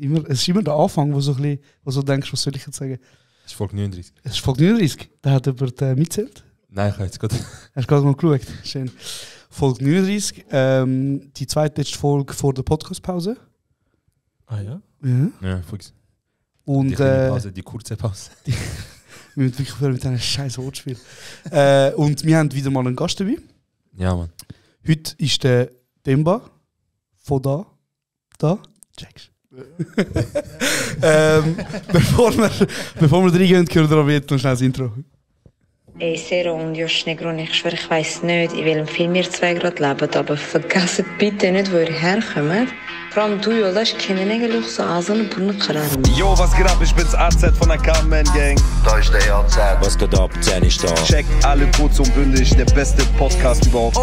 Es ist immer der Anfang, wo so ein bisschen, wo so denkst, was soll ich jetzt sagen? Das ist Folge 39. Es ist Folge 39. Da hat jemand mitzählt. Nein, ich habe jetzt gerade... Hast du gerade mal geschaut? Schön. Folge 39. Die zweitletzte Folge vor der Podcast-Pause. Ah ja? Ja. Ja, fix. Und Die kleine Pause, die kurze Pause. wir müssen wirklich aufhören mit diesem scheiß Wortspiel. Und wir haben wieder mal einen Gast dabei. Ja, Mann. Heute ist der Demba von da. Checkst. Bevor wir reingehen, hören wir aber jetzt noch schnell das Intro. Ey, Sero und Josh Negron, ich schwöre, ich weiss nicht, in welchem Film ihr zwei gerade lebt, aber vergesst bitte nicht, wo ihr herkommt. Vor allem du, Jolas, kennen eigentlich so Asen und Brunnenkarren. Yo, was geht ab? Ich bin's AZ von der Carmen Gang. Da ist der AZ. Was geht ab? 10 ist da. Check alle kurz und bündig, der beste Podcast überhaupt.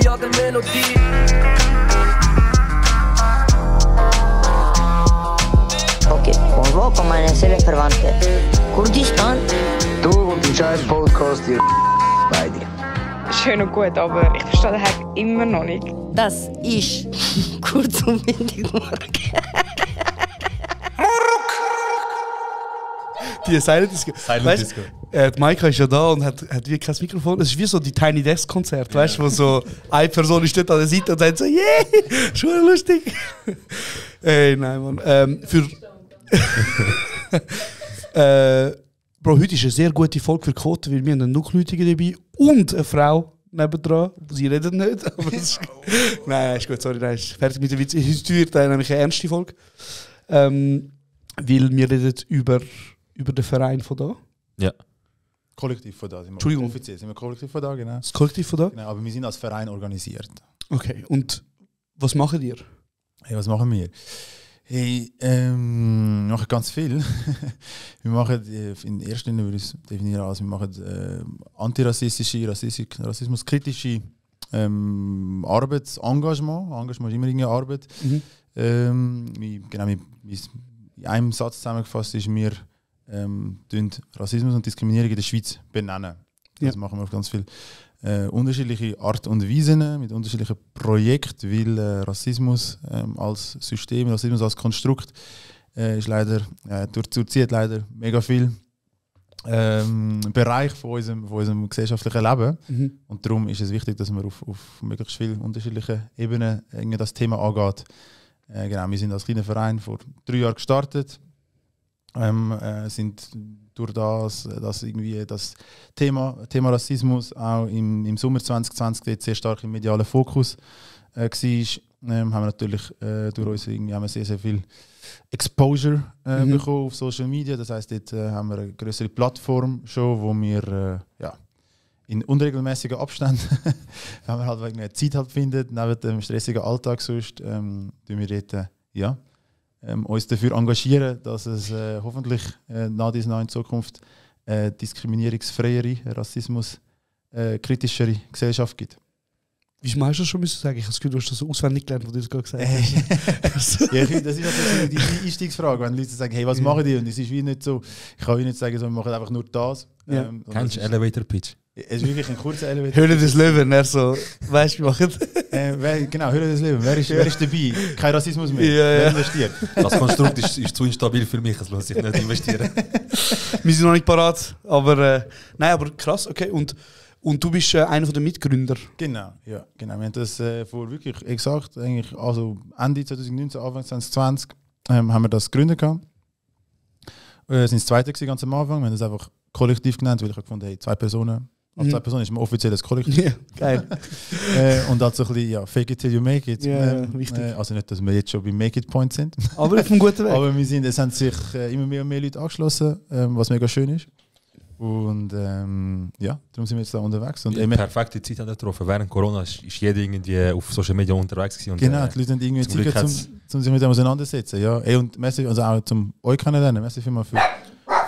Ja, der Melodie. Okay, von wo kommen meine Seelenverwandte? Kurdistan? Du und die scheiß Podcast hier. Beide. Schön und gut, aber ich verstehe den Hack immer noch nicht. Das ist kurz und bündig morgen. Die Silent Disco. Silent Disco. Die Maika ist ja da und hat wie kein Mikrofon. Es ist wie so die Tiny Desk Konzert, weißt du, wo so eine Person steht an der Seite und sagt so, yeah, schon lustig. Ey, nein, Mann. Bro, heute ist eine sehr gute Folge für Quote, weil wir haben einen Nuckleutige dabei und eine Frau nebendran. Sie redet nicht, aber es ist... Nein, ist gut, sorry, nein, ist fertig mit dem Witz. Heute wird nämlich eine ernste Folge. Weil wir reden über den Verein von da. Ja. Kollektiv von da. Sind wir Entschuldigung. Offiziell sind wir Kollektiv von da, genau. Das Kollektiv von da? Genau. Aber wir sind als Verein organisiert. Okay, und was macht ihr? Hey, was machen wir? Hey, wir machen ganz viel. Wir machen, in erster Linie würde ich es definieren als, wir machen antirassistische, rassismuskritische Arbeitsengagement. Engagement ist immer irgendeine Arbeit. Genau, in einem Satz zusammengefasst ist, wir Rassismus und Diskriminierung in der Schweiz benennen. Das machen wir auf ganz viele unterschiedliche Art und Weisen, mit unterschiedlichen Projekten, weil Rassismus als System, Rassismus als Konstrukt ist leider, durchzieht leider mega viel Bereich von unserem gesellschaftlichen Leben. Und darum ist es wichtig, dass man auf möglichst vielen unterschiedlichen Ebenen das Thema angeht. Genau, wir sind als kleiner Verein vor 3 Jahren gestartet. Sind durch dass irgendwie das Thema Rassismus auch im Sommer 2020 sehr stark im medialen Fokus war, haben wir natürlich durch uns irgendwie haben wir sehr, sehr viel Exposure bekommen auf Social Media. Das heisst, dort haben wir eine größere Plattform schon, wo wir in unregelmäßigen Abständen, wenn wir halt irgendwie Zeit halt finden, neben dem stressigen Alltag sonst, tun wir dort uns dafür engagieren, dass es hoffentlich nach in Zukunft diskriminierungsfreiere, rassismuskritischere Gesellschaft gibt. Wie hast du das schon müssen sagen? Ich habe das Gefühl, du hast das so auswendig gelernt, was du das gerade gesagt hast. Ja, das ist natürlich die Einstiegsfrage, wenn Leute sagen, hey, was machen die? Und es ist wie nicht so, ich kann wie nicht sagen, so, wir machen einfach nur das. Ja. Kennst du Elevator Pitch? Es ist wirklich ein kurzer Elevator. Höhle des Löwen, er so, weißt du, wie machen genau, Höhle des Löwen. Wer ist dabei? Kein Rassismus mehr. Wer investiert? Das Konstrukt ist zu instabil für mich, es lässt sich nicht investieren. Wir sind noch nicht parat, aber nein, aber krass, okay. Und du bist einer der Mitgründer. Genau, ja, genau. Wir haben das vor wirklich exakt, eigentlich, also Ende 2019, Anfang 2020, haben wir das gegründet gehabt. Es sind das zweite ganz am Anfang. Wir haben das einfach kollektiv genannt, weil ich gefunden habe, hey, 2 Personen. Ab 2 Personen ist man offizielles Kollektiv. Ja, geil. Und halt so ein bisschen, fake it till you make it. Ja, wichtig. Also nicht, dass wir jetzt schon beim Make it Point sind. Aber auf einem guten Weg. Aber es haben sich immer mehr und mehr Leute angeschlossen, was mega schön ist. Und darum sind wir jetzt da unterwegs. Und die perfekte Zeit haben wir getroffen. Während Corona ist jeder irgendwie auf Social Media unterwegs gewesen. Und, genau, die Leute haben irgendwie Zeit, um sich mit dem auseinandersetzen. Ja. Und merci, also auch zum euch kennenlernen. Merci vielmals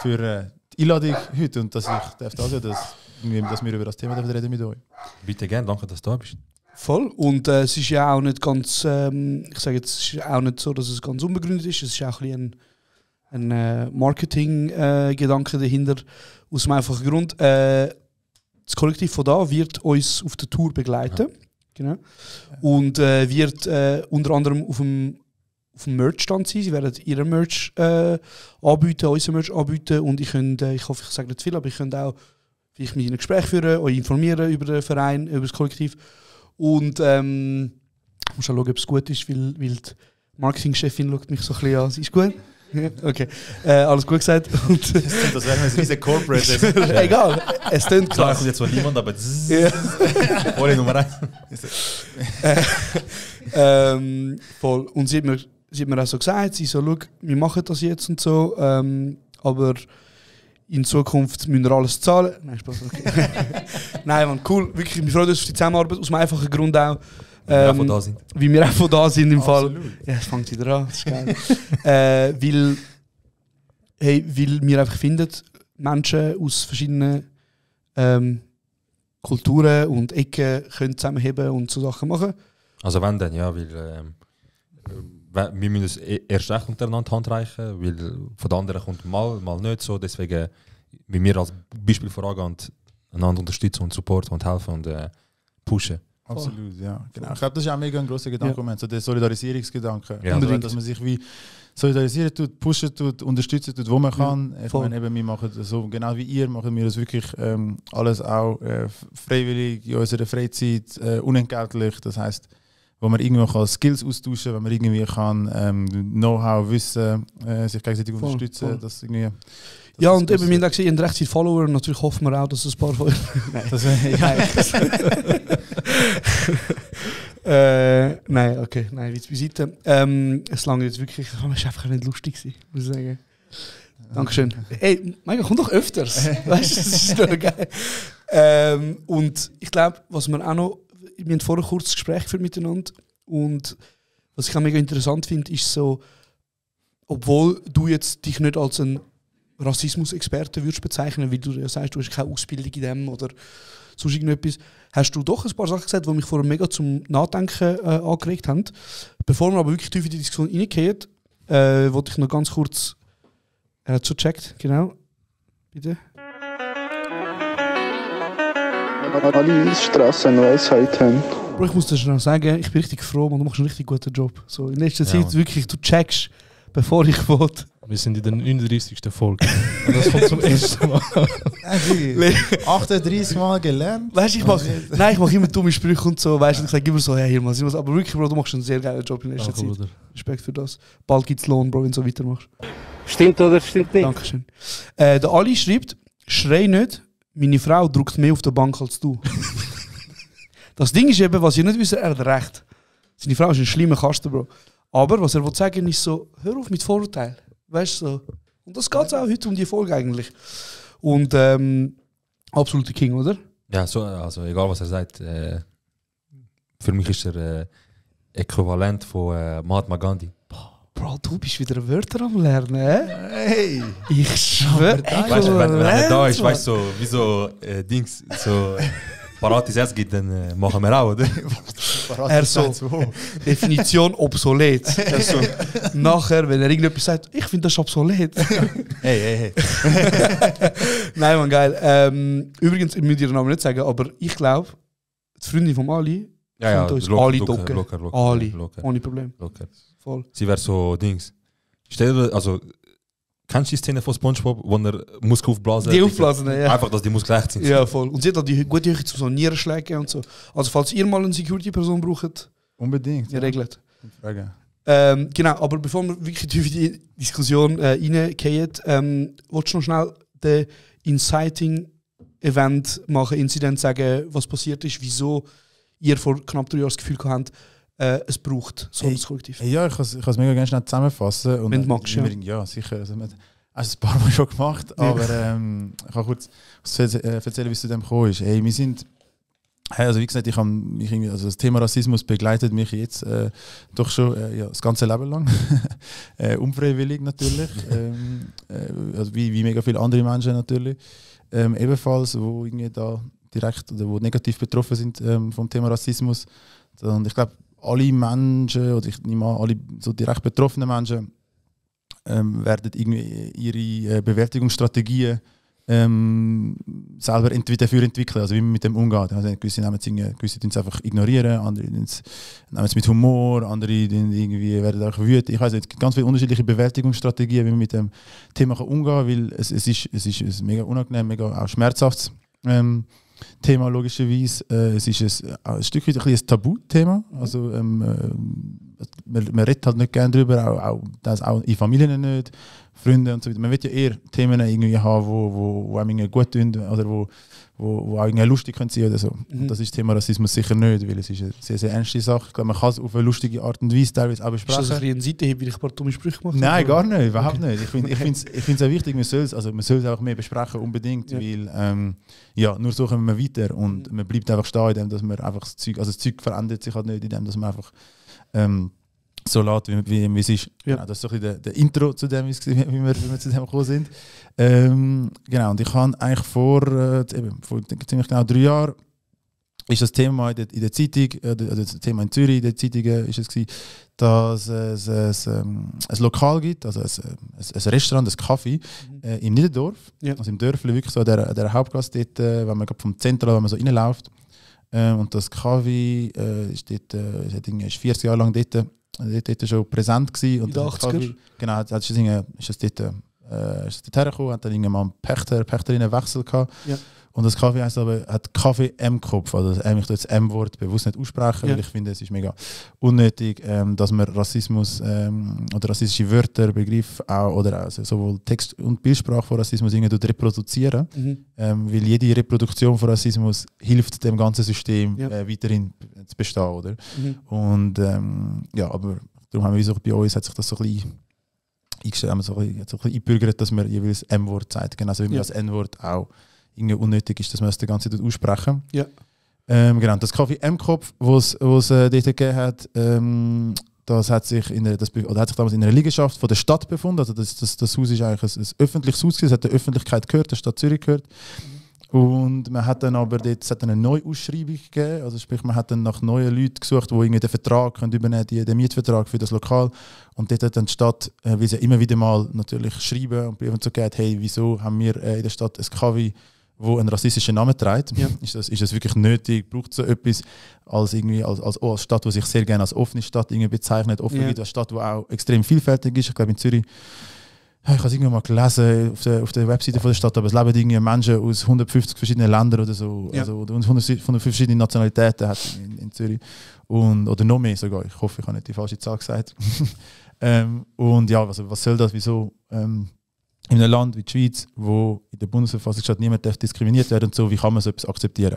für die Einladung heute und dass ich dass wir über das Thema reden mit euch. Bitte gerne, danke, dass du da bist. Voll. Und es ist ja auch nicht ganz, ich sage jetzt, es ist auch nicht so, dass es ganz unbegründet ist. Es ist auch ein bisschen ein Marketing-Gedanke dahinter. Aus dem einfachen Grund, das Kollektiv von da wird uns auf der Tour begleiten. Ja. Genau. Und wird unter anderem auf dem auf dem Merch-Stand sein. Sie werden ihren Merch anbieten, unseren Merch anbieten und ich hoffe, ich sage nicht zu viel, aber ich könnte auch vielleicht mit ihnen ein Gespräch führen, euch informieren über den Verein, über das Kollektiv und ich muss auch schauen, ob es gut ist, weil die Marketingchefin schaut mich so ein bisschen an. Sie ist gut? Ja, okay, alles gut gesagt. Und das wäre ein riesen Corporate. egal, es klingt Klar, krass. kommt jetzt zwar niemand, aber Ja. Folie Nummer 1. Voll. Und sie hat mir auch so gesagt, sie so, schau, wir machen das jetzt und so, aber in Zukunft müssen wir alles zahlen. Nein, Spaß, okay. Nein, man, cool, wirklich, wir freuen uns auf die Zusammenarbeit, aus einem einfachen Grund auch. von da sind. Wie wir einfach da sind im Absolut. Fall. Ja, es fängt wieder an, das ist geil. Weil wir einfach finden, Menschen aus verschiedenen Kulturen und Ecken können zusammenheben und so Sachen machen. Also wenn dann, ja, weil wir müssen es erst recht untereinander handreichen, weil von den anderen kommt mal nicht so. Deswegen, wie wir als Beispiel vorangehen, einander unterstützen und supporten und helfen und pushen. Absolut, ja. Genau. Ich glaube, das ist auch mega ein grosser Gedanke, so der Solidarisierungsgedanke. Ja. Also, dass man sich wie solidarisieren tut, pushen tut, unterstützen tut, wo man kann. Ich voll. meine, eben, wir machen das so, genau wie ihr, machen wir das wirklich alles auch freiwillig, in unserer Freizeit, unentgeltlich. Das heisst, wo man irgendwie kann Skills austauschen kann, wo man irgendwie kann Know-how, Wissen, sich gegenseitig Voll, unterstützen. voll. Das irgendwie, Ja, und eben, wir haben gesehen, ihr habt recht viele Follower und natürlich hoffen wir auch, dass es ein paar von euch... Nein, okay, nein, Witz beiseite. Es lange jetzt wirklich, es war einfach nicht lustig gewesen, muss ich sagen. Dankeschön. Ey, Mega, komm doch öfters. Weißt du, das ist doch geil. Und ich glaube, was wir auch noch, wir haben vorher kurz ein Gespräch geführt miteinander und was ich auch mega interessant finde, ist so, obwohl du jetzt dich nicht als ein Rassismus-Experte würdest bezeichnen, weil du ja sagst, du hast keine Ausbildung in dem oder sonst irgendetwas, hast du doch ein paar Sachen gesagt, die mich vorher mega zum Nachdenken angeregt haben. Bevor wir aber wirklich tief in die Diskussion reingehen, wollte ich noch ganz kurz... Er hat schon gecheckt, genau. Bitte. Alle Strassenweisheit haben. Bro, ich muss dir schnell sagen, ich bin richtig froh, man, du machst einen richtig guten Job. So, in letzter Zeit Mann. wirklich, du checkst, bevor ich wollte. Wir sind in der 39. Folge. Und das kommt zum ersten Mal. 38 Mal gelernt. Weißt du, ich mache immer dumme Sprüche und so. Weißt du, ich sage immer so, hey, hier mal, aber wirklich, Bro, du machst einen sehr geilen Job in letzter Danke, Zeit. Bruder. Respekt für das. Bald gibt's Lohn, Bro, wenn du so weitermachst. Stimmt oder stimmt nicht? Dankeschön. Der Ali schreibt, schrei nicht, meine Frau drückt mehr auf der Bank als du. Das Ding ist eben, was ihr nicht wisst, er hat recht. Seine Frau ist ein schlimmer Kasten, Bro. Aber was er will sagen ist so, hör auf mit Vorurteilen. Weißt du so. Und das geht auch heute um die Folge eigentlich. Und absoluter King, oder? Ja, so, also egal was er sagt, für mich ist er äquivalent von Mahatma Gandhi. Bro, du bist wieder Wörter am Lernen, hä? Hey! Ich schwöre. Weißt du, wenn er nicht da ist, weißt du, so, wie so Dings, so parates Herz gibt, dann machen wir auch, oder? Er so, Definition obsolet. Also, nachher, wenn er irgendetwas sagt, ich finde das obsolet. Hey. Nein, man, geil. Übrigens, ich muss ihren Namen nicht sagen, aber ich glaube, die Freundin von Ali Ja, könnte uns locker, Ali locker, docken. locker, Ali, locker. ohne Problem. Locker. Voll. Sie wäre so Dings. Stell dir, also, kennst du die Szene von SpongeBob, wo er Muskeln aufblasen? Die aufblasen, ja. Einfach, dass die Muskeln echt sind. Ja, voll. Und sie hat auch die gute Höhe zu so Nierenschlägen und so. Also, falls ihr mal eine Security-Person braucht, Unbedingt. ihr regelt. Frage. Genau, aber bevor wir wirklich tief in die Diskussion reingehen, willst du noch schnell den Inciting-Event machen, Incident sagen, was passiert ist, wieso ihr vor knapp 3 Jahren das Gefühl habt, es braucht so ein Kollektiv? Ja, ich kann es mega gerne schnell zusammenfassen. Und Wenn du magst, ja. Ja, sicher. Also, wir haben es ein paar Mal schon gemacht, aber ich kann kurz erzählen, wie es zu dem gekommen ist. Hey, wir sind... Hey, also wie gesagt, ich habe mich irgendwie, also das Thema Rassismus begleitet mich jetzt doch schon ja, das ganze Leben lang. Unfreiwillig natürlich. Also wie mega viele andere Menschen natürlich. Ebenfalls, wo irgendwie da direkt oder wo negativ betroffen sind vom Thema Rassismus. Und ich glaube, alle Menschen, oder ich nehme an, alle so direkt betroffenen Menschen werden irgendwie ihre Bewältigungsstrategien selber dafür entwickeln, also wie man mit dem umgeht. Also gewisse nehmen es einfach ignorieren, andere nehmen es mit Humor, andere irgendwie werden auch wütend. Ich weiß, es gibt ganz viele unterschiedliche Bewältigungsstrategien, wie man mit dem Thema umgehen kann, weil es ist ein mega unangenehm, mega auch schmerzhaftes Thema logischerweise. Es ist ein Stück weit ein Tabuthema. Also, man redet halt nicht gerne darüber, auch in Familien nicht, Freunde und so weiter. Man will ja eher Themen irgendwie haben, wo einem gut tun oder wo auch irgendwie lustig sein können oder so. Und das ist das Thema Rassismus sicher nicht, weil es ist eine sehr, sehr ernste Sache. Ich glaube, man kann es auf eine lustige Art und Weise teilweise auch besprechen. Ist das ein bisschen eine Seite, weil ich ein paar dumme Sprüche gemacht habe? Nein, gar nicht, überhaupt nicht. Ich finde es auch wichtig, man soll es auch mehr besprechen, unbedingt, weil nur so kommen wir weiter und man bleibt einfach stehen, indem dass man einfach das Zeug verändert sich halt nicht, indem dass man einfach so laut wie es ist. Ja. Genau, das ist so ein bisschen der Intro zu dem, wie wir zu dem gekommen sind. Genau, und ich habe eigentlich vor ziemlich genau 3 Jahren ist das Thema in der Zeitung, das Thema in Zürich, in der Zeitung ist es gewesen, dass es ein Lokal gibt, also ein Restaurant, ein Café im Niederdorf, also im Dörfli, wirklich so an der Hauptgasse dort, wenn man von Zentral, wenn man so reinläuft. Und das Café ist 40 Jahre lang dort schon präsent gewesen. Und in den 80er? Genau, ist es dort hergekommen, hat dann irgendwann einen Pächterinnenwechsel gehabt. Ja. Und das Kaffee heisst aber, hat Kaffee M-Kopf. Also ich tue das M-Wort bewusst nicht aussprechen, weil ich finde, es ist mega unnötig, dass man Rassismus oder rassistische Wörter, Begriffe auch, oder also sowohl Text- und Bildsprache von Rassismus irgendwie reproduzieren. Weil jede Reproduktion von Rassismus hilft dem ganzen System weiterhin zu bestehen. Oder? Und aber darum haben wir so, bei uns hat sich das so ein bisschen eingebürgert, dass man jeweils M-Wort sagt. Genauso wie man das N-Wort auch irgendwie unnötig ist, dass man das die ganze Zeit aussprechen. Ja. Genau, das Kaffee M-Kopf, was dort gegeben hat, das hat sich damals in einer Liegenschaft von der Stadt befunden. Also das Haus ist eigentlich ein öffentliches Haus, es hat der Öffentlichkeit gehört, der Stadt Zürich gehört. Und man hat dann aber dort, es hat eine Neuausschreibung gegeben, also sprich man hat dann nach neuen Leuten gesucht, die irgendwie den Vertrag können übernehmen können, den Mietvertrag für das Lokal. Und dort hat dann die Stadt, wie sie immer wieder mal natürlich schreiben und Briefe so gegeben, hey, wieso haben wir in der Stadt ein Kaffee, wo einen rassistischen Namen trägt? Ja. Ist das wirklich nötig? Braucht es so etwas als Stadt, die sich sehr gerne als offene Stadt irgendwie bezeichnet? Offen wie eine Stadt, die auch extrem vielfältig ist. Ich glaube in Zürich, ich habe es irgendwann mal gelesen auf der Webseite von der Stadt, aber es leben irgendwie Menschen aus 150 verschiedenen Ländern oder so, also 150 verschiedene Nationalitäten hat in Zürich oder noch mehr sogar. Ich hoffe, ich habe nicht die falsche Zahl gesagt. Und ja, was soll das? Wieso in einem Land wie die Schweiz, wo in der Bundesverfassung steht, niemand darf diskriminiert werden und so, wie kann man so etwas akzeptieren?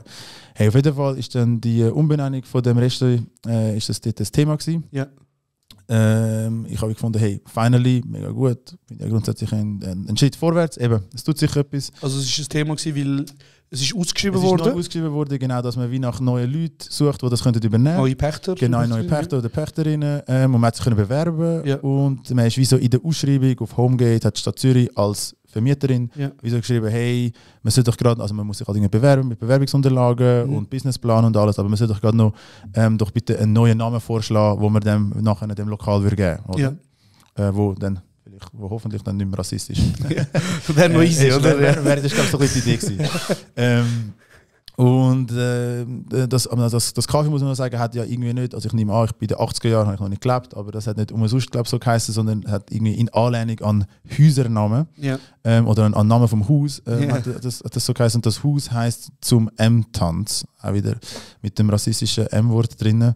Hey, auf jeden Fall ist dann die Umbenennung von dem Restaurant ist das dort das Thema gewesen. Ja. Ich habe gefunden, hey, finally, mega gut. Bin ja grundsätzlich ein Schritt vorwärts. Eben, es tut sich etwas. Also es war ein Thema gewesen, weil es ist ausgeschrieben worden? Es ist ausgeschrieben worden, genau, dass man wie nach neuen Leuten sucht, die das übernehmen können. Neue Pächter? Genau, neue Pächter oder Pächterinnen. Und man hat sich bewerben. Ja. Und man ist wie so in der Ausschreibung auf Homegate, hat die Stadt Zürich als Vermieterin wie so geschrieben, hey, man sollte doch gerade, also man muss sich halt bewerben mit Bewerbungsunterlagen und Businessplan und alles, aber man sollte doch gerade noch doch bitte einen neuen Namen vorschlagen, wo man dem nachher dem Lokal würde geben, oder? Ja. Wo hoffentlich dann nicht mehr rassistisch ist. Das wäre noch easy, oder? Das ist glaube ich so eine Idee gewesen. Und das Kaffee, muss man sagen, hat ja irgendwie nicht, also ich nehme an, bei den 80er Jahren habe ich noch nicht gelebt, aber das hat nicht umsonst so geheißen, sondern hat irgendwie in Anlehnung an Häusernamen oder an Namen vom Haus hat das so geheißen. Und das Haus heisst zum M-Tanz, auch wieder mit dem rassistischen M-Wort drin.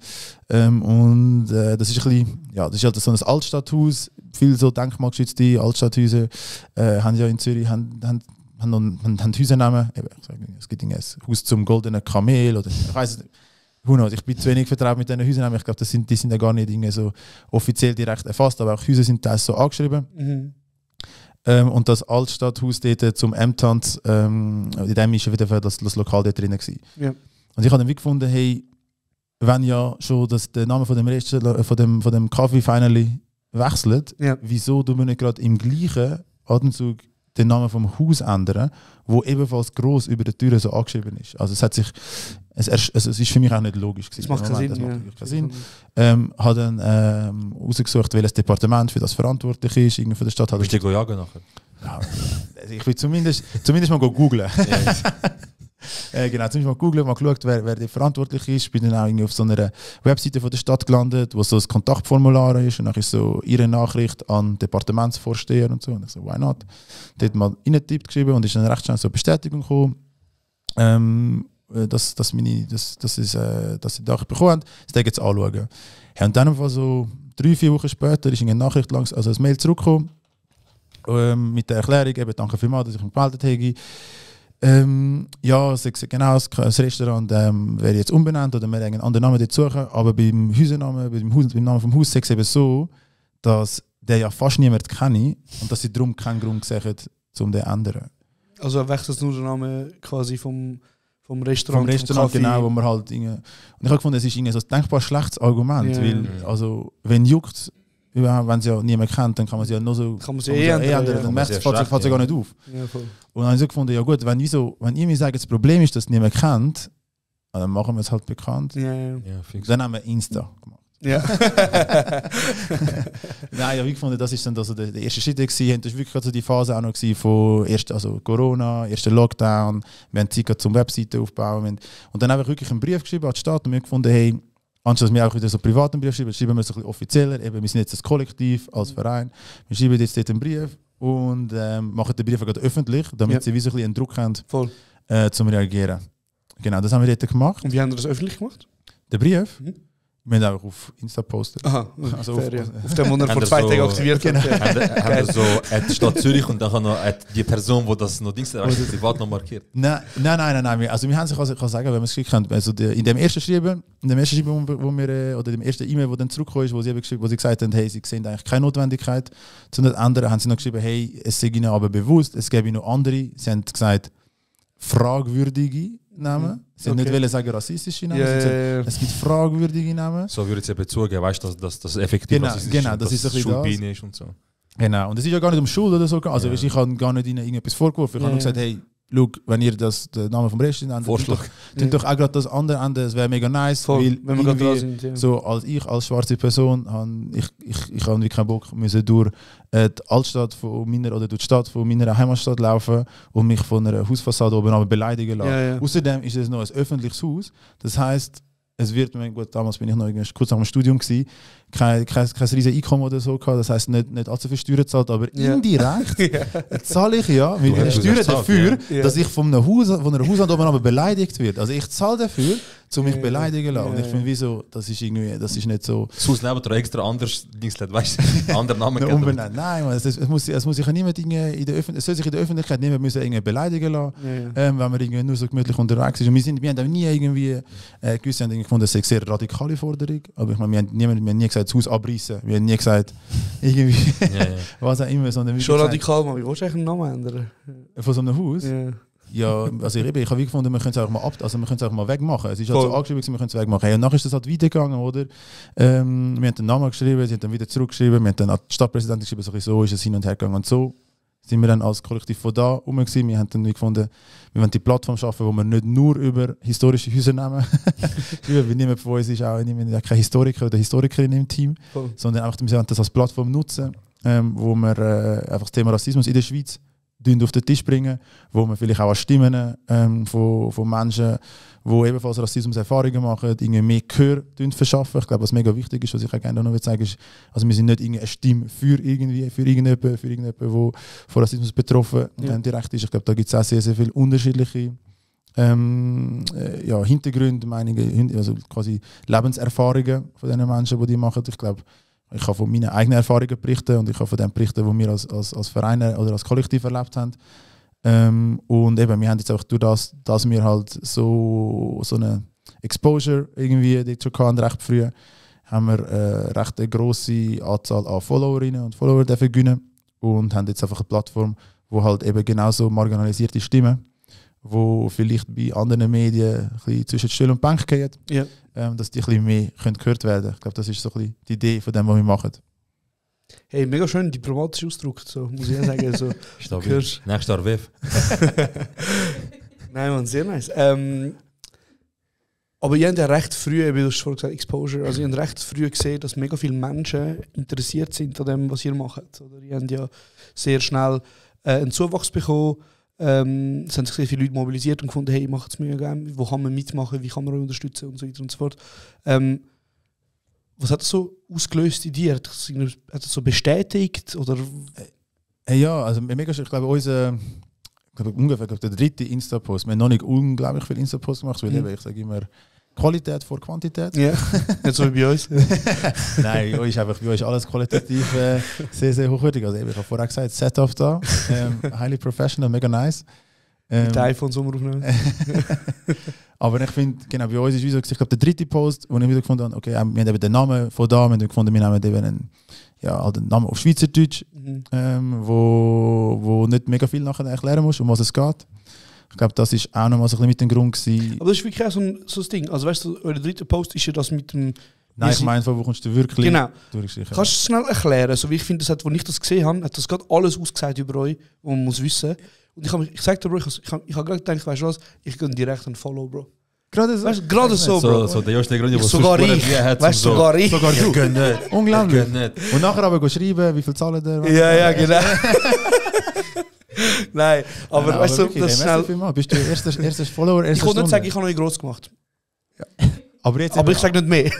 Und das ist ein bisschen, das ist halt so ein Altstadthaus, viele so denkmalgeschützte Altstadthäuser haben ja in Zürich haben Häusernamen. Es gibt ein Haus zum goldenen Kamel oder ich weiß nicht. Ich bin zu wenig vertraut mit diesen Häusernamen. Ich glaube, die sind ja gar nicht so offiziell direkt erfasst, aber auch Häuser sind teils so angeschrieben. Und das Altstadthaus dort zum M-Tanz, in dem ist wieder das Lokal dort drin gewesen. Ja. Und ich habe dann wie gefunden, hey, wenn ja schon der Name von dem Restaurant, von dem Kaffee finally wechselt, wieso tun wir nicht gerade im gleichen Atemzug den Namen vom Haus ändern, wo ebenfalls gross über der Tür so angeschrieben ist. Also es ist für mich auch nicht logisch gewesen. Das macht keinen Sinn. Hat dann rausgesucht, welches Departement für das verantwortlich ist, irgendwie von der Stadt. Bist du jagen nachher? Ja, also ich will zumindest mal googlen. Genau, zumindest mal googlen, mal geschaut, wer der verantwortlich ist. Ich bin dann auch irgendwie auf so einer Webseite von der Stadt gelandet, wo so ein Kontaktformular ist. Und dann ist so ihre Nachricht an Departementsvorsteher und so. Und ich so, why not? Dort mal reingetippt geschrieben und ist dann recht schnell so eine Bestätigung gekommen, dass ich das bekommen habe. Das jetzt anschauen. Ja, und dann so 3-4 Wochen später ist eine Nachricht, also ein Mail zurückgekommen mit der Erklärung, eben danke vielmals, dass ich mich gemeldet habe. Ja, genau, das Restaurant wäre jetzt umbenannt oder wir einen anderen Namen dort suchen, aber beim Namen vom Haus ist es eben so, dass der ja fast niemand kenne und dass sie darum keinen Grund sehen, um den zu ändern. Also wechselt nur der Name quasi vom Restaurant? Vom Restaurant, genau, wo man halt... Und ich habe gefunden, es ist so ein denkbar schlechtes Argument, weil, also, wenn juckt, wenn sie ja niemand kennt, dann kann man sie ja nur so ändern. Dann merkt es gar nicht auf. Ja, voll. Und dann habe ich so gefunden, ja gut, wenn ihr mir sagt, das Problem ist, dass niemand kennt, dann machen wir es halt bekannt. Ja, dann haben wir Insta gemacht. Ja. Nein, ich habe gefunden, das ist dann also der erste Schritt gewesen. Das war wirklich also die Phase auch noch von Corona, erster Lockdown. Wir haben Zeit zum Webseite aufbauen. Und dann habe ich wirklich einen Brief geschrieben an die Stadt und wir gefunden, hey, anstatt dass wir auch wieder so privaten Brief schreiben wir es ein bisschen offizieller. Eben, wir sind jetzt ein Kollektiv als Verein. Wir schreiben jetzt dort einen Brief und machen den Brief gerade öffentlich, damit sie wie so ein bisschen einen Druck haben, zum Reagieren. Genau, das haben wir dort gemacht. Und wie haben wir das öffentlich gemacht? Der Brief? Wir haben auch auf Insta gepostet. Aha, also auf dem, wo er vor 2 Tagen aktiviert hat. Haben wir so die Stadt Zürich und dann noch die Person, die das noch privat noch markiert? Nein. Also wir haben sich, ich kann sagen, wenn wir es geschickt haben, also in dem ersten Schreiben, wo wir, oder dem ersten E-Mail, wo dann zurückgekommen ist, wo sie gesagt haben, hey, sie sehen eigentlich keine Notwendigkeit zu nicht ändern, haben sie noch geschrieben, hey, es sei ihnen aber bewusst, es gäbe noch andere. Sie haben gesagt, fragwürdige Namen. Sie haben nicht sagen rassistische Namen. Es gibt fragwürdige Namen. So würde ich es eben zugeben, weißt du, dass das effektiv rassistisch ist, das ist Schulbeine ist und so. Genau, und es ist ja gar nicht um Schuld oder so. Also ich habe gar nicht ihnen irgendetwas vorgeworfen. Ich habe nur gesagt, hey, schau, wenn ihr den Namen vom Restaurant ändert, dann doch auch gerade das andere ändern, das wäre mega nice. Voll, weil wenn wir gerade da sind. So als schwarze Person, ich habe keinen Bock müssen durch die Altstadt von meiner oder durch die Stadt von meiner Heimatstadt laufen und mich von einer Hausfassade oben aber beleidigen lassen. Ja. Außerdem ist es noch ein öffentliches Haus. Das heisst, es wird, gut, damals bin ich noch kurz nach dem Studium gewesen, kein riesiges Einkommen oder so gehabt, das heisst nicht allzu viel Steuern zahlt, aber indirekt zahle ich ja mit meinen Steuern dafür, dass ich von einer Hausland oben aber beleidigt wird. Also ich zahle dafür, um mich beleidigen lassen. Und ich finde, wieso, das ist nicht so... Das Haus nebenan extra anders, weißt du, anderen Namen umbenannt. Nein, es muss sich ja niemand es soll sich in der Öffentlichkeit niemand müssen irgendwie beleidigen lassen, wenn man irgendwie nur so gemütlich unterwegs ist. Und wir haben auch nie irgendwie gewisse haben gefunden, das ist eine sehr radikale Forderung, aber ich meine, wir haben nie gesagt, das Haus abreißen. Wir haben nie gesagt, irgendwie, was auch immer. Sondern schon radikal, aber wie willst du eigentlich einen Namen ändern? Von so einem Haus? Ja, also ich habe wie gefunden, wir können es auch mal wegmachen. Es ist halt so angeschrieben, wir können es wegmachen. Hey, und nachher ist das halt weitergegangen, oder? Wir haben den Namen geschrieben, sie haben dann wieder zurückgeschrieben, wir haben dann an die Stadtpräsidentin geschrieben, so ist es hin und her gegangen und so. Sind wir dann als Kollektiv von da rum gewesen. Wir haben dann gefunden, wir wollen die Plattform schaffen, wo wir nicht nur über historische Häuser nehmen. Weil niemand von uns ist auch kein Historiker oder Historikerin im Team, sondern einfach, wir wollen das als Plattform nutzen, wo wir einfach das Thema Rassismus in der Schweiz auf den Tisch bringen, wo wir vielleicht auch an Stimmen von Menschen, die ebenfalls Rassismus-Erfahrungen machen, irgendwie mehr Gehör verschaffen. Ich glaube, was mega wichtig ist, was ich auch gerne noch sagen will, ist, also wir sind nicht eine Stimme für irgendjemanden, der von Rassismus betroffen direkt ist. Ich glaube, da gibt es auch sehr, sehr viele unterschiedliche Hintergründe, Meinungen, also quasi Lebenserfahrungen von den Menschen, die machen. Ich glaube, ich kann von meinen eigenen Erfahrungen berichten und ich kann von den Berichten, die wir als Verein oder als Kollektiv erlebt haben. Und eben, wir haben jetzt auch durch das, dass wir halt so eine Exposure irgendwie schon hatten, recht früh, haben wir recht eine grosse Anzahl an Followerinnen und Follower gewinnen und haben jetzt einfach eine Plattform, wo halt eben genauso marginalisierte Stimmen, wo vielleicht bei anderen Medien ein bisschen zwischen Stuhl und Bank gehen, dass die ein bisschen mehr gehört werden können. Ich glaube, das ist so ein bisschen die Idee von dem, was wir machen. Hey, mega schön diplomatisch ausgedrückt, so, muss ich sagen. So, nächstes Jahr WEF. Nein, man, sehr nice. Aber ihr habt ja recht früh, wie du es vorhin gesagt hast, Exposure, also ihr habt recht früh gesehen, dass mega viele Menschen interessiert sind an dem, was ihr macht. Oder ihr habt ja sehr schnell einen Zuwachs bekommen. Es haben sich sehr viele Leute mobilisiert und gefunden, hey, macht es mega gerne, wo kann man mitmachen, wie kann man euch unterstützen und so weiter und so fort. Was hat das so ausgelöst in dir? Hat das so bestätigt? Oder? Ja, also mega schön. Ich glaube, ungefähr der dritte Insta-Post. Wir haben noch nicht unglaublich viele Insta-Posts gemacht, weil ich sage immer, Qualität vor Quantität. Ja, nicht so wie bei uns. Nein, bei euch ist alles qualitativ sehr, sehr hochwertig. Also ich habe vorher gesagt, Setup da, highly professional, mega nice. Mit iPhone Sommer aufnehmen. Aber ich finde, genau, bei uns ist wie so, ich glaube, der dritte Post, wo ich wieder gefunden habe, okay, wir haben eben den Namen von da, wir haben gefunden, wir nehmen eben einen Namen auf Schweizerdeutsch, wo nicht mega viel nachher erklären muss, um was es geht. Ich glaube, das ist auch nochmal so ein bisschen mit dem Grund gewesen. Aber das ist wirklich auch so ein Ding. Also weißt du, euer dritter Post ist ja das mit dem... Nein, ich meine, wo kommst du wirklich durchgestrichen? Kannst du es schnell erklären? Also wie ich finde, als ich das gesehen habe, hat das gerade alles ausgesagt über euch, was man muss wissen. Und ich sage dir, Bro, ich habe gerade gedacht, weißt du was, ich gehe direkt einen Follow, Bro. Gerade so? Weißt, gerade so, Bro. So der erste Grund, sogar ich. Weißt du, sogar ich. Sogar du. Nicht. Unglaublich. Und nachher aber schreiben, wie viel zahlen der? Ja, genau. Nein, aber weißt du, das ist schnell... Bist du erstes Follower, ich kann nicht sagen, ich habe euch gross gemacht. Ja. Aber ich sage nicht mehr.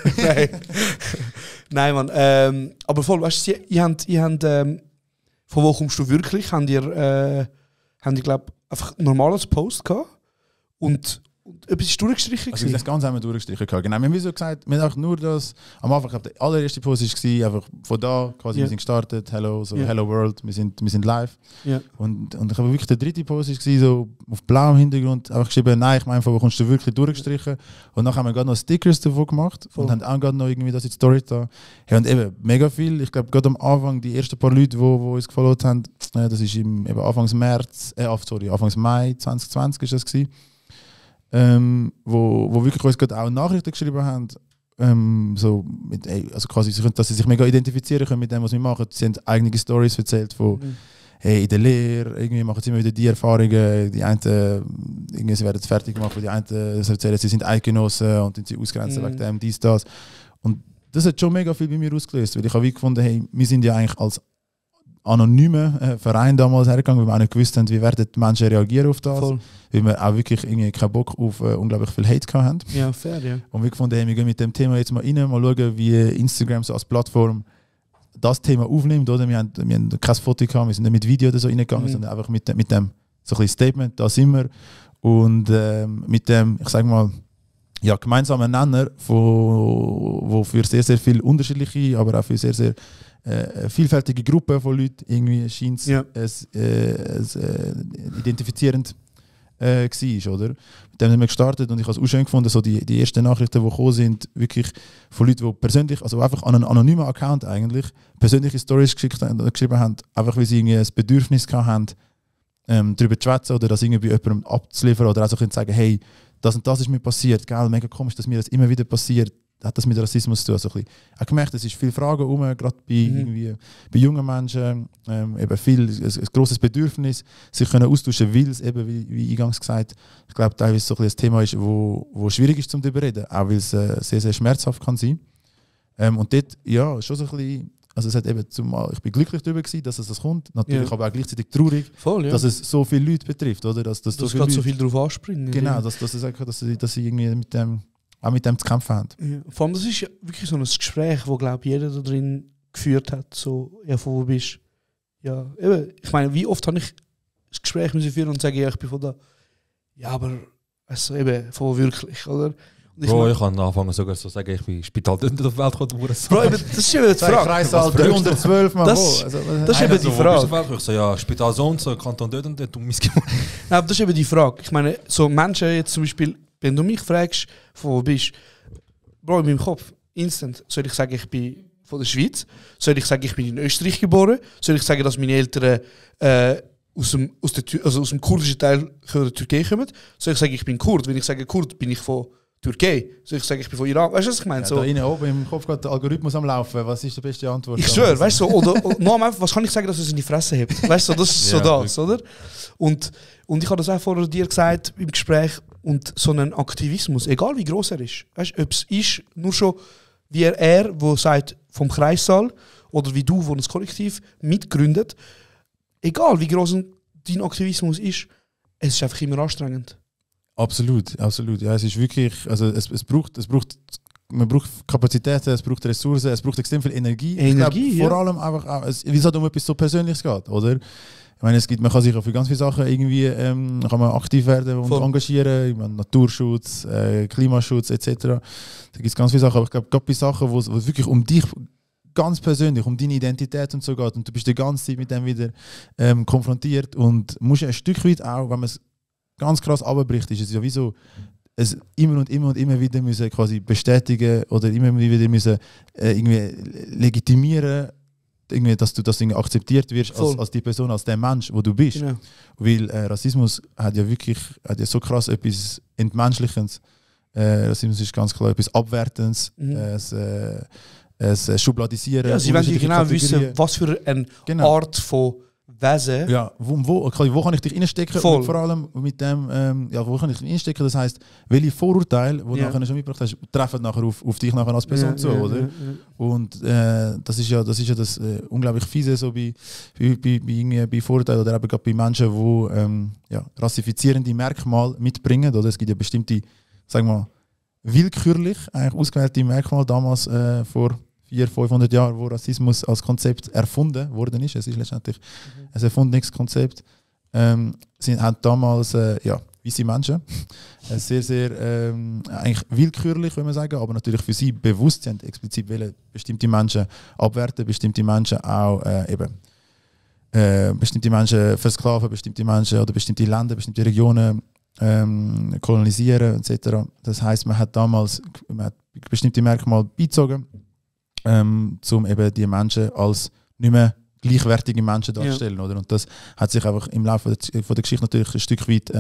Nein, Mann. Aber voll, weißt du, ihr habt von wo kommst du wirklich? Habt ihr glaube einfach ein normales Post gehabt und etwas ist durchgestrichen? Also das Ganze haben wir durchgestrichen gehabt. Genau, wir haben so gesagt, wir haben nur das, am Anfang, der allererste Post war einfach von da, quasi wir sind gestartet, hello, so hello world, wir sind live. Yeah. Und ich habe wirklich der dritte Post war so auf blauem Hintergrund einfach geschrieben, nein, ich meine, von wo kommst du wirklich durchgestrichen? Und dann haben wir gerade noch Stickers davon gemacht und haben auch gerade noch irgendwie das in die Story da. Ja, und eben mega viel, ich glaube gerade am Anfang, die ersten paar Leute, die uns gefollowt haben, das ist eben Anfangs Mai 2020 ist das gewesen. Wo wirklich uns gerade auch Nachrichten geschrieben haben, so mit, also quasi, dass sie sich mega identifizieren können mit dem, was wir machen. Sie haben eigene Stories erzählt von hey, in der Lehre, irgendwie machen sie immer wieder die Erfahrungen, die einen, irgendwie, sie werden fertig gemacht, die einen erzählen, sie sind Eidgenossen und sie ausgrenzen wegen dem, dies, das. Und das hat schon mega viel bei mir ausgelöst, weil ich habe gefunden, hey, wir sind ja eigentlich als anonyme Verein damals hergegangen, weil wir auch nicht gewusst haben, wie werden die Menschen reagieren auf das. Voll. Weil wir auch wirklich irgendwie keinen Bock auf unglaublich viel Hate hatten. Ja, fair, ja. Und wir gefunden, hey, wir gehen mit dem Thema jetzt mal rein, mal schauen, wie Instagram so als Plattform das Thema aufnimmt. Oder? Wir haben kein Foto gehabt, wir sind nicht mit Video oder so reingegangen, sondern einfach mit dem so ein bisschen Statement, da sind wir. Und mit dem, ich sage mal, ja, gemeinsamen Nenner, wo für sehr, sehr viele unterschiedliche, aber auch für sehr, sehr vielfältige Gruppen von Leuten irgendwie scheint es identifizierend war, oder? Mit dem haben wir gestartet und ich habe es auch schön gefunden, so die ersten Nachrichten, die gekommen sind, wirklich von Leuten, die persönlich, also einfach an einen anonymen Account eigentlich, persönliche Stories geschrieben haben, einfach weil sie irgendwie ein Bedürfnis hatten, darüber zu schwätzen oder das irgendwie bei jemandem abzuliefern oder auch so können sagen, hey, das und das ist mir passiert, gell, mega komisch, dass mir das immer wieder passiert. Hat das mit Rassismus zu tun? Also ich habe gemerkt, es ist viele Fragen herum, gerade bei jungen Menschen, eben ein grosses Bedürfnis, sich können austauschen, weil es eben, wie eingangs gesagt, ich glaube, teilweise so ein Thema ist, wo schwierig ist zum darüber reden, auch weil es sehr, sehr schmerzhaft kann sein. Und dort, ja, schon so ein bisschen, also es hat eben ich bin glücklich darüber gewesen, dass es das kommt, natürlich aber auch gleichzeitig traurig, dass es so viele Leute betrifft, oder? Dass so viel drauf anspringen. Genau, dass sie irgendwie mit dem zu kämpfen haben. Ja. Vor allem, das ist ja wirklich so ein Gespräch, wo, glaube ich, jeder da drin geführt hat, so, ja, von wo bist du? Ja, eben, ich meine, wie oft habe ich das Gespräch müssen führen und sagen, ja, ich bin von da. Ja, aber, also eben, von wo wirklich, oder? Bro, ich kann anfangen sogar so sagen, ich bin Spital auf die Welt gekommen. Bro, das ist eben die Frage. Kreissaal 312 Mal das ist eben die Frage. Ich so, ja, Spital so und so, Kanton dort und dort, Nein, aber das ist eben die Frage. Ich meine, so Menschen jetzt zum Beispiel, wenn du mich fragst, von wo bist du, Bro, in meinem Kopf, instant, soll ich sagen, ich bin von der Schweiz? Soll ich sagen, ich bin in Österreich geboren? Soll ich sagen, dass meine Eltern aus dem kurdischen Teil der Türkei kommen? Soll ich sagen, ich bin Kurd? Wenn ich sage Kurd, bin ich von Türkei. Soll ich sagen, ich bin von Iran? Weißt du, was ich meine? Ja, da innen oben im Kopf geht der Algorithmus am Laufen. Was ist die beste Antwort? Ich schwöre, weißt du, oder was kann ich sagen, dass es in die Fresse hebt? Weißt du, das ist so das, oder? Und ich habe das auch vorher dir gesagt im Gespräch, und so ein Aktivismus, egal wie groß er ist, weißt du, ob es ist, nur schon wie er, der sagt, vom Kreissaal, oder wie du, wo ein Kollektiv mitgründet, egal wie groß dein Aktivismus ist, es ist einfach immer anstrengend. Absolut. Ja, es ist wirklich, also man braucht Kapazitäten, es braucht Ressourcen, es braucht extrem viel Energie. Ich glaub, vor allem einfach auch, wie es halt um etwas so Persönliches geht, oder? Ich meine, man kann sich auch für ganz viele Sachen irgendwie kann man aktiv werden und engagieren. Ich meine, Naturschutz, Klimaschutz etc. Da gibt es ganz viele Sachen, aber ich glaube, gerade bei Sachen, wo es wirklich um dich ganz persönlich, um deine Identität und so geht und du bist die ganze Zeit mit dem wieder konfrontiert und musst ein Stück weit auch, wenn man es ganz krass runterbricht, ist es ja wie so, es immer wieder müssen quasi bestätigen oder immer wieder müssen irgendwie legitimieren, irgendwie, dass du das irgendwie akzeptiert wirst als die Person, als der Mensch, wo du bist. Genau. Weil Rassismus hat ja so krass etwas Entmenschlichendes. Rassismus ist ganz klar etwas Abwertendes. Es Schubladisieren. Ja, sie wollen genau wissen, was für eine Art von Wesen. Ja, wo kann ich dich reinstecken? Und vor allem mit dem, wo kann ich dich reinstecken? Das heisst, welche Vorurteile, die du nachher schon mitgebracht hast, treffen nachher auf dich nachher als Person zu, oder? Ja. Und das ist ja das unglaublich fiese so bei Vorurteilen oder eben gerade bei Menschen, die rassifizierende Merkmale mitbringen. Oder? Es gibt ja bestimmte, sagen wir mal, willkürlich eigentlich ausgewählte Merkmale damals vor 400-500 Jahren, wo Rassismus als Konzept erfunden worden ist. Es ist letztendlich ein erfundenes Konzept. Haben damals weisse Menschen sehr, sehr eigentlich willkürlich, würde man sagen, aber natürlich für sie bewusst sind, explizit wollen bestimmte Menschen abwerten, bestimmte Menschen auch bestimmte Menschen versklaven, bestimmte Menschen oder bestimmte Länder, bestimmte Regionen kolonisieren etc. Das heisst, man hat damals bestimmte Merkmale beizogen, um eben die Menschen als nicht mehr gleichwertige Menschen darzustellen. Oder? Und das hat sich einfach im Laufe der Geschichte natürlich ein Stück weit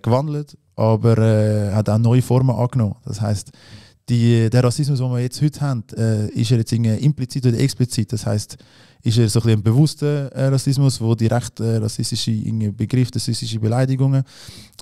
gewandelt, aber hat auch neue Formen angenommen. Das heisst, der Rassismus, den wir jetzt heute haben, ist er jetzt implizit oder explizit. Das heisst, ist er so ein bisschen ein bewusster Rassismus, wo direkt rassistische Begriffe, rassistische Beleidigungen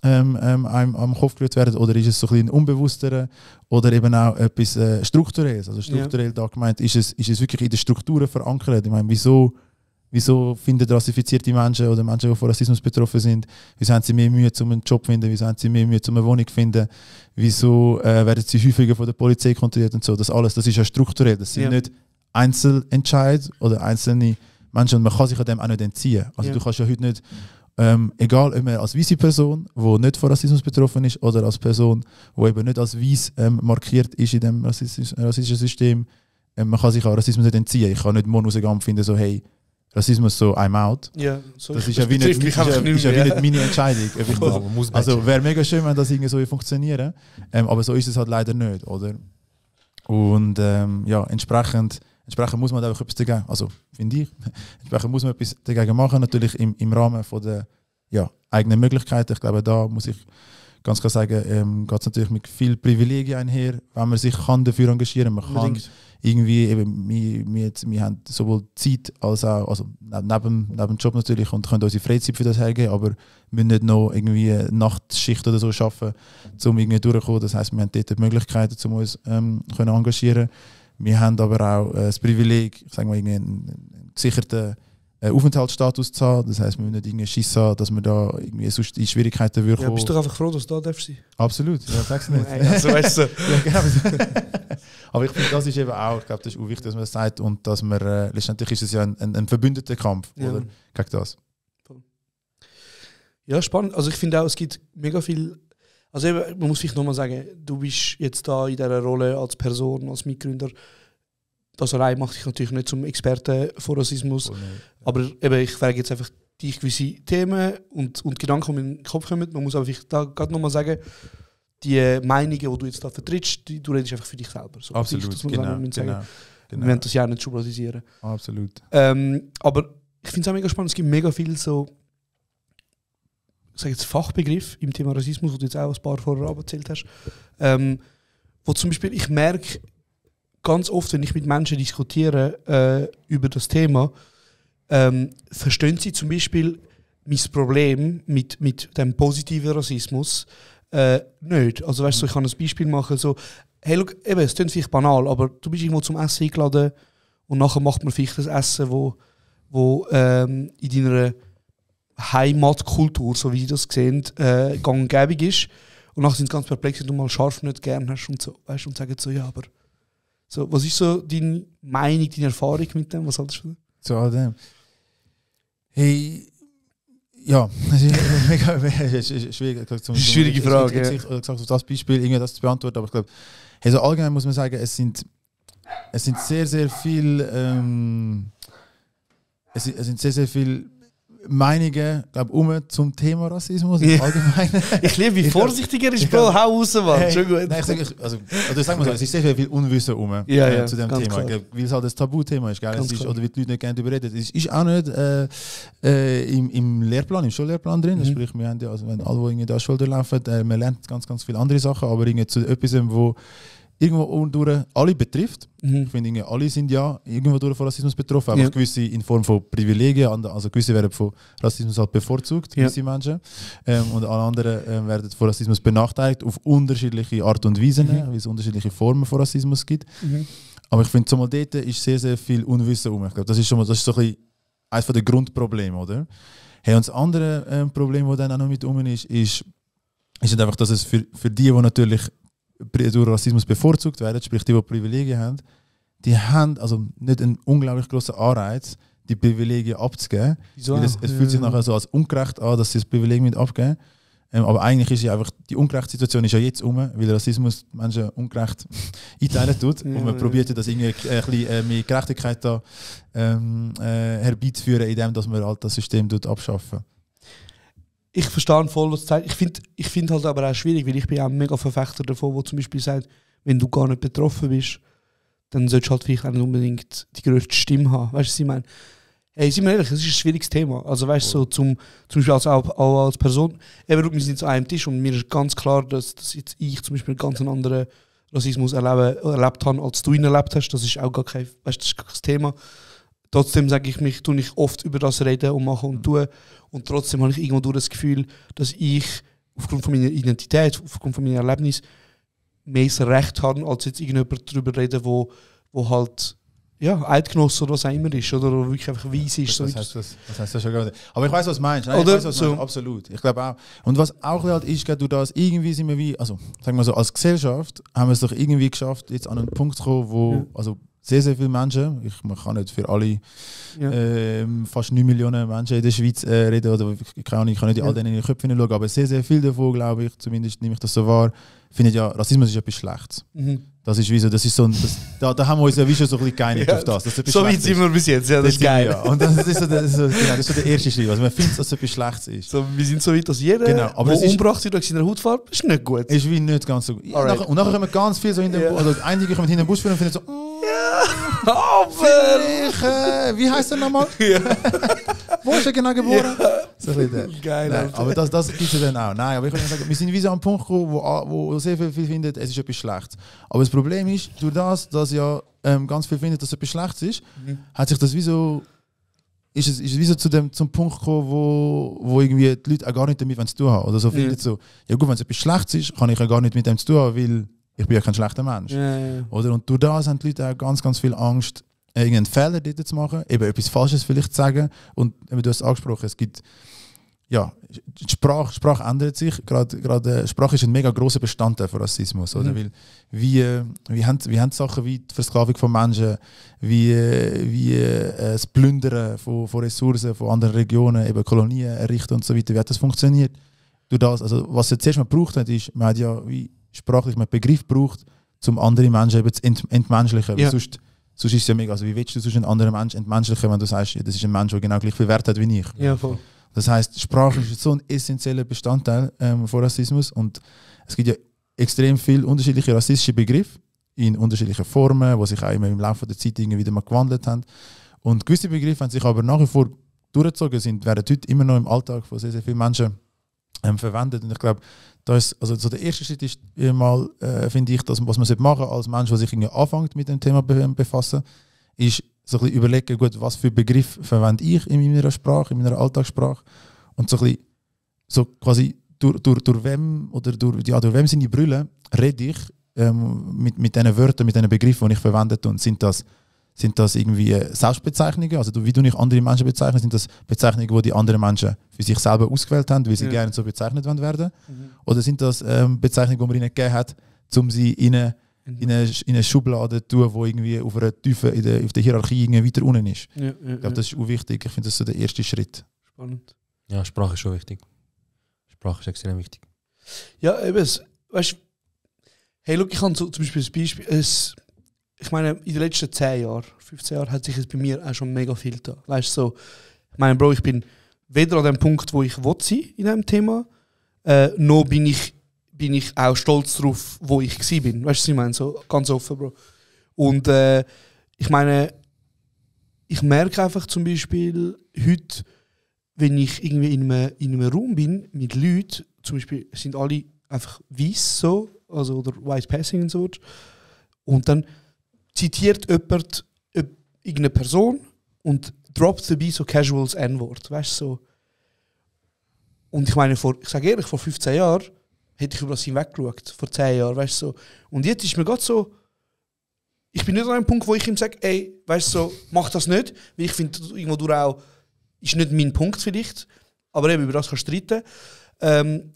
einem am Kopf gerührt werden, oder ist es so ein bisschen ein unbewussterer oder eben auch etwas Strukturelles? Also strukturell da gemeint, ist es wirklich in den Strukturen verankert? Ich meine, wieso finden rassifizierte Menschen oder Menschen, die von Rassismus betroffen sind, wieso haben sie mehr Mühe, um einen Job zu finden, wieso haben sie mehr Mühe, um eine Wohnung zu finden, wieso werden sie häufiger von der Polizei kontrolliert und so. Das alles, das ist ja strukturell, das sind nicht Einzelentscheid oder einzelne Menschen, und man kann sich an dem auch nicht entziehen. Also du kannst ja heute nicht, egal ob man als weisse Person, die nicht von Rassismus betroffen ist, oder als Person, die eben nicht als weiss markiert ist in dem rassistischen System, man kann sich an Rassismus nicht entziehen. Ich kann nicht morgen rausgehen und finden, so hey, Rassismus so, I'm out. Ja, so das ist ja wie nicht meine Entscheidung. Also wäre mega schön, wenn das irgendwie so funktionieren, aber so ist es halt leider nicht, oder? Und entsprechend muss man da auch etwas dagegen, also finde ich, entsprechend muss man etwas dagegen machen, natürlich im Rahmen von der eigenen Möglichkeiten. Ich glaube, da muss ich ganz klar sagen, geht es natürlich mit viel Privilegien einher, wenn man sich kann dafür engagieren kann. Man kann irgendwie, eben, wir haben sowohl Zeit als auch, also neben dem Job natürlich, und können unsere Freizeit für das hergeben, aber müssen nicht noch irgendwie Nachtschicht oder so arbeiten, um irgendwie durchzukommen. Das heisst, wir haben dort die Möglichkeiten, um uns können engagieren. Wir haben aber auch das Privileg, sagen wir, einen gesicherten Aufenthaltsstatus zu haben. Das heisst, wir müssen nicht irgendwie Schiss haben, dass wir da irgendwie sonst in Schwierigkeiten würden. Ja, bist du doch einfach froh, dass du da darfst sein? Absolut, ja, sag's nicht. Also, weißt du. Ja, genau. Aber ich finde, das ist eben auch, ich glaube, das ist auch wichtig, dass man das sagt, und dass man, letztendlich ist es ja ein verbündeter Kampf, oder? Gegen das. Ja, spannend. Also ich finde auch, es gibt mega viel. Also eben, man muss vielleicht nochmal sagen, du bist jetzt da in dieser Rolle als Person, als Mitgründer. Das allein macht dich natürlich nicht zum Experten von Rassismus. Aber eben, ich frage jetzt einfach dich gewisse Themen und Gedanken, die in den Kopf kommen. Man muss aber vielleicht da gerade nochmal sagen, die Meinungen, die du jetzt da vertrittst, du redest einfach für dich selber. So, absolut, das muss man sagen. Wir wollen das ja nicht schubladisieren. Absolut. Aber ich finde es auch mega spannend, es gibt mega viel so, ich sage jetzt Fachbegriff im Thema Rassismus, wo du jetzt auch ein paar vorher erzählt hast, wo zum Beispiel, ich merke ganz oft, wenn ich mit Menschen diskutiere über das Thema, verstehen sie zum Beispiel mein Problem mit dem positiven Rassismus nicht. Also weißt du, ich kann ein Beispiel machen, so, hey, look, eben, es klingt vielleicht banal, aber du bist irgendwo zum Essen eingeladen und nachher macht man vielleicht das Essen, wo wo in deiner Heimatkultur, so wie sie das sehen, gang und gäbig ist. Und nachher sind sie ganz perplex, wenn du mal scharf nicht gern hast und so, weißt, und sagen so, ja, aber so, was ist so deine Meinung, deine Erfahrung mit dem? Was haltest du? Zu all dem. Hey, ja, es ist mega schwierige Frage. Ich habe gesagt, auf das Beispiel irgendwie das zu beantworten, aber ich glaube, hey, so allgemein muss man sagen, es sind sehr, sehr viel es sind sehr, sehr viel Meinungen, glaube ich, zum Thema Rassismus im Allgemeinen. Ich liebe, wie vorsichtig er ist, Bro. Hau raus, Mann. Hey, Schon gut. Nein, ich sag mal so, es ist sehr viel Unwissen zu dem Thema. Glaub, weil es halt ein Tabuthema ist, gell? Oder wie die Leute nicht gerne darüber reden. Es ist auch nicht im Lehrplan, im Schullehrplan drin. Sprich, wir haben ja, also wenn alle, die irgendwie da Schule laufen, man lernt ganz, ganz viele andere Sachen, aber irgendwie zu etwas, wo irgendwo durch alle betrifft. Ich finde, alle sind ja irgendwo durch von Rassismus betroffen. Einfach gewisse in Form von Privilegien, also gewisse werden von Rassismus halt bevorzugt, gewisse Menschen. Und alle anderen werden von Rassismus benachteiligt auf unterschiedliche Art und Weisen, weil es unterschiedliche Formen von Rassismus gibt. Aber ich finde, zumal dort ist sehr, sehr viel Unwissen um. Ich glaube, das ist so ein bisschen eines der Grundprobleme, oder? Hey, und das andere Problem, das dann auch noch mit ist einfach, dass es für die natürlich durch Rassismus bevorzugt werden, sprich die Privilegien haben, die haben also nicht einen unglaublich grossen Anreiz, die Privilegien abzugeben. Weil es fühlt sich nachher so als ungerecht an, dass sie das Privileg abgeben. Aber eigentlich ist ja einfach, die ungerechte Situation ist ja jetzt weil Rassismus Menschen ungerecht einteilen tut. Und man probiert ja, das irgendwie ein bisschen mehr Gerechtigkeit da herbeizuführen, indem dass man halt das System abschaffen. Ich verstehe voll, was du sagst. Ich find halt aber auch schwierig, weil ich bin auch mega Verfechter davon, wo zum Beispiel sagt, wenn du gar nicht betroffen bist, dann solltest du halt vielleicht auch nicht unbedingt die grösste Stimme haben. Weißt du, was ich meine? Hey, sind wir ehrlich, das ist ein schwieriges Thema. Also weißt du, so zum Beispiel auch als Person, wir sind zu einem Tisch und mir ist ganz klar, dass jetzt ich zum Beispiel einen ganz anderen Rassismus erlebt habe, als du ihn erlebt hast. Das ist auch gar kein, weißt, das ist gar kein Thema. Trotzdem sage ich tue ich oft über das reden und machen und tun. Und trotzdem habe ich irgendwo durch das Gefühl, dass ich aufgrund von meiner Identität, aufgrund von meinem Erlebnis mehr das Recht habe, als jetzt irgendjemand darüber reden, wo halt Eidgenosse oder was auch immer ist, oder wirklich einfach weiss ist. Das heißt das schon gar nicht. Aber ich weiss, was du meinst. Nein, ich weiss, was du meinst. Absolut. Ich glaube auch. Und was auch halt ist, durch das irgendwie sind wir also sagen wir so, als Gesellschaft haben wir es doch irgendwie geschafft, jetzt an einen Punkt zu kommen, wo also sehr, sehr viele Menschen, man kann nicht für alle fast 9 Millionen Menschen in der Schweiz reden, oder ich kann nicht all denen in die Köpfe hinschauen, aber sehr, sehr viele davon, glaube ich, zumindest nehme ich das so wahr, finden ja, Rassismus ist etwas Schlechtes. Das ist wie so, da haben wir uns ja wie schon so ein bisschen geeinigt auf das. So weit sind wir bis jetzt, ja, das ist geil. Ja. Und das ist so der erste Schritt. Also man findet, dass es etwas Schlechtes ist. So, wir sind so weit, dass jeder, der umgebracht wird durch seine Hautfarbe, ist nicht gut. Ist wie nicht ganz so gut. Und nachher kommen ganz viel so hinter also einige kommen hinter den Bus und finden so, aber wie heißt er nochmal? Wo ist er genau geboren? So geil. Nein, aber das gibt es ja dann auch. Nein, aber ich würde sagen, wir sind wie so am Punkt gekommen, wo sehr viel finden, es ist etwas Schlechtes. Aber das Problem ist, durch das, dass ja ganz viel finden, dass es etwas Schlechtes ist, hat sich das wie so, ist es wie so zum Punkt gekommen, wo irgendwie die Leute auch gar nicht damit zu tun haben. Oder so finden so, ja gut, wenn es etwas Schlechtes ist, kann ich ja gar nicht mit dem zu tun haben, weil ich bin ja kein schlechter Mensch. Oder? Und durch das haben die Leute auch ganz, ganz viel Angst, irgendeinen Fehler dort zu machen, eben etwas Falsches vielleicht zu sagen. Und du hast es angesprochen, es gibt, die Sprache ändert sich. Gerade Sprache ist ein mega grosser Bestandteil von Rassismus. Oder? Weil wie haben Sachen wie die Versklavung von Menschen, wie das Plündern von Ressourcen von anderen Regionen, eben Kolonien errichten und so weiter, wie hat das funktioniert? Durch das, also was jetzt zuerst mal gebraucht hat, ist, man hat ja wie sprachlich einen Begriff gebraucht, um andere Menschen eben zu entmenschlichen. Ja. Sonst ist es ja mega, also wie willst du sonst einen anderen Menschen entmenschlichen, wenn du sagst, das ist ein Mensch, der genau gleich viel Wert hat wie ich. Ja, voll. Das heisst, Sprache ist so ein essentieller Bestandteil von Rassismus und es gibt ja extrem viele unterschiedliche rassistische Begriffe in unterschiedlichen Formen, die sich auch immer im Laufe der Zeit irgendwie wieder mal gewandelt haben. Und gewisse Begriffe haben sich aber nach wie vor durchgezogen, werden heute immer noch im Alltag von sehr, sehr vielen Menschen verwendet. Und ich glaube, also so der erste Schritt ist mal, finde ich, dass, was man machen sollte als Mensch, der sich irgendwie anfängt mit dem Thema befassen, ist so ein bisschen überlegen, gut, was für Begriff verwende ich in meiner Sprache, in meiner Alltagssprache und so ein bisschen, so quasi durch wem oder durch wem seine Brille rede ich mit diesen Wörtern, mit diesen Begriffen, die ich verwende. Und sind das Sind das irgendwie Selbstbezeichnungen, also wie du nicht andere Menschen bezeichnest, sind das Bezeichnungen, die die anderen Menschen für sich selber ausgewählt haben, weil sie gerne so bezeichnet werden? Oder sind das Bezeichnungen, die man ihnen gegeben hat, um sie in eine Schublade zu tun, die irgendwie auf einer Tiefe auf der Hierarchie irgendwie weiter unten ist? Ich glaube, das ist auch wichtig. Ich finde, das ist so der erste Schritt. Spannend. Ja, Sprache ist schon wichtig. Sprache ist extrem wichtig. Ja, eben, weißt du, hey, look, ich habe so zum Beispiel das Beispiel, ich meine, in den letzten 10 Jahren, 15 Jahren hat sich jetzt bei mir auch schon mega viel da. Weißt du, so, ich meine, Bro, ich bin weder an dem Punkt, wo ich sein will in diesem Thema, noch bin ich auch stolz darauf, wo ich war. Weißt du, was ich meine? So ganz offen, Bro. Und ich meine, ich merke einfach zum Beispiel heute, wenn ich irgendwie in einem Raum bin mit Leuten, zum Beispiel sind alle einfach weiss so, also oder White Passing und so, und dann zitiert jemand irgendeine Person und droppt dabei so casuals N-Wort, weißt du, so. Und ich meine, ich sage ehrlich, vor 15 Jahren hätte ich über das hinweggeschaut, vor 10 Jahren, weißt du, so. Und jetzt ist mir gerade so, ich bin nicht an einem Punkt, wo ich ihm sage, ey, weißt du, so, mach das nicht, weil ich finde, irgendwo durch auch, ist nicht mein Punkt vielleicht, aber eben über das kannst du streiten.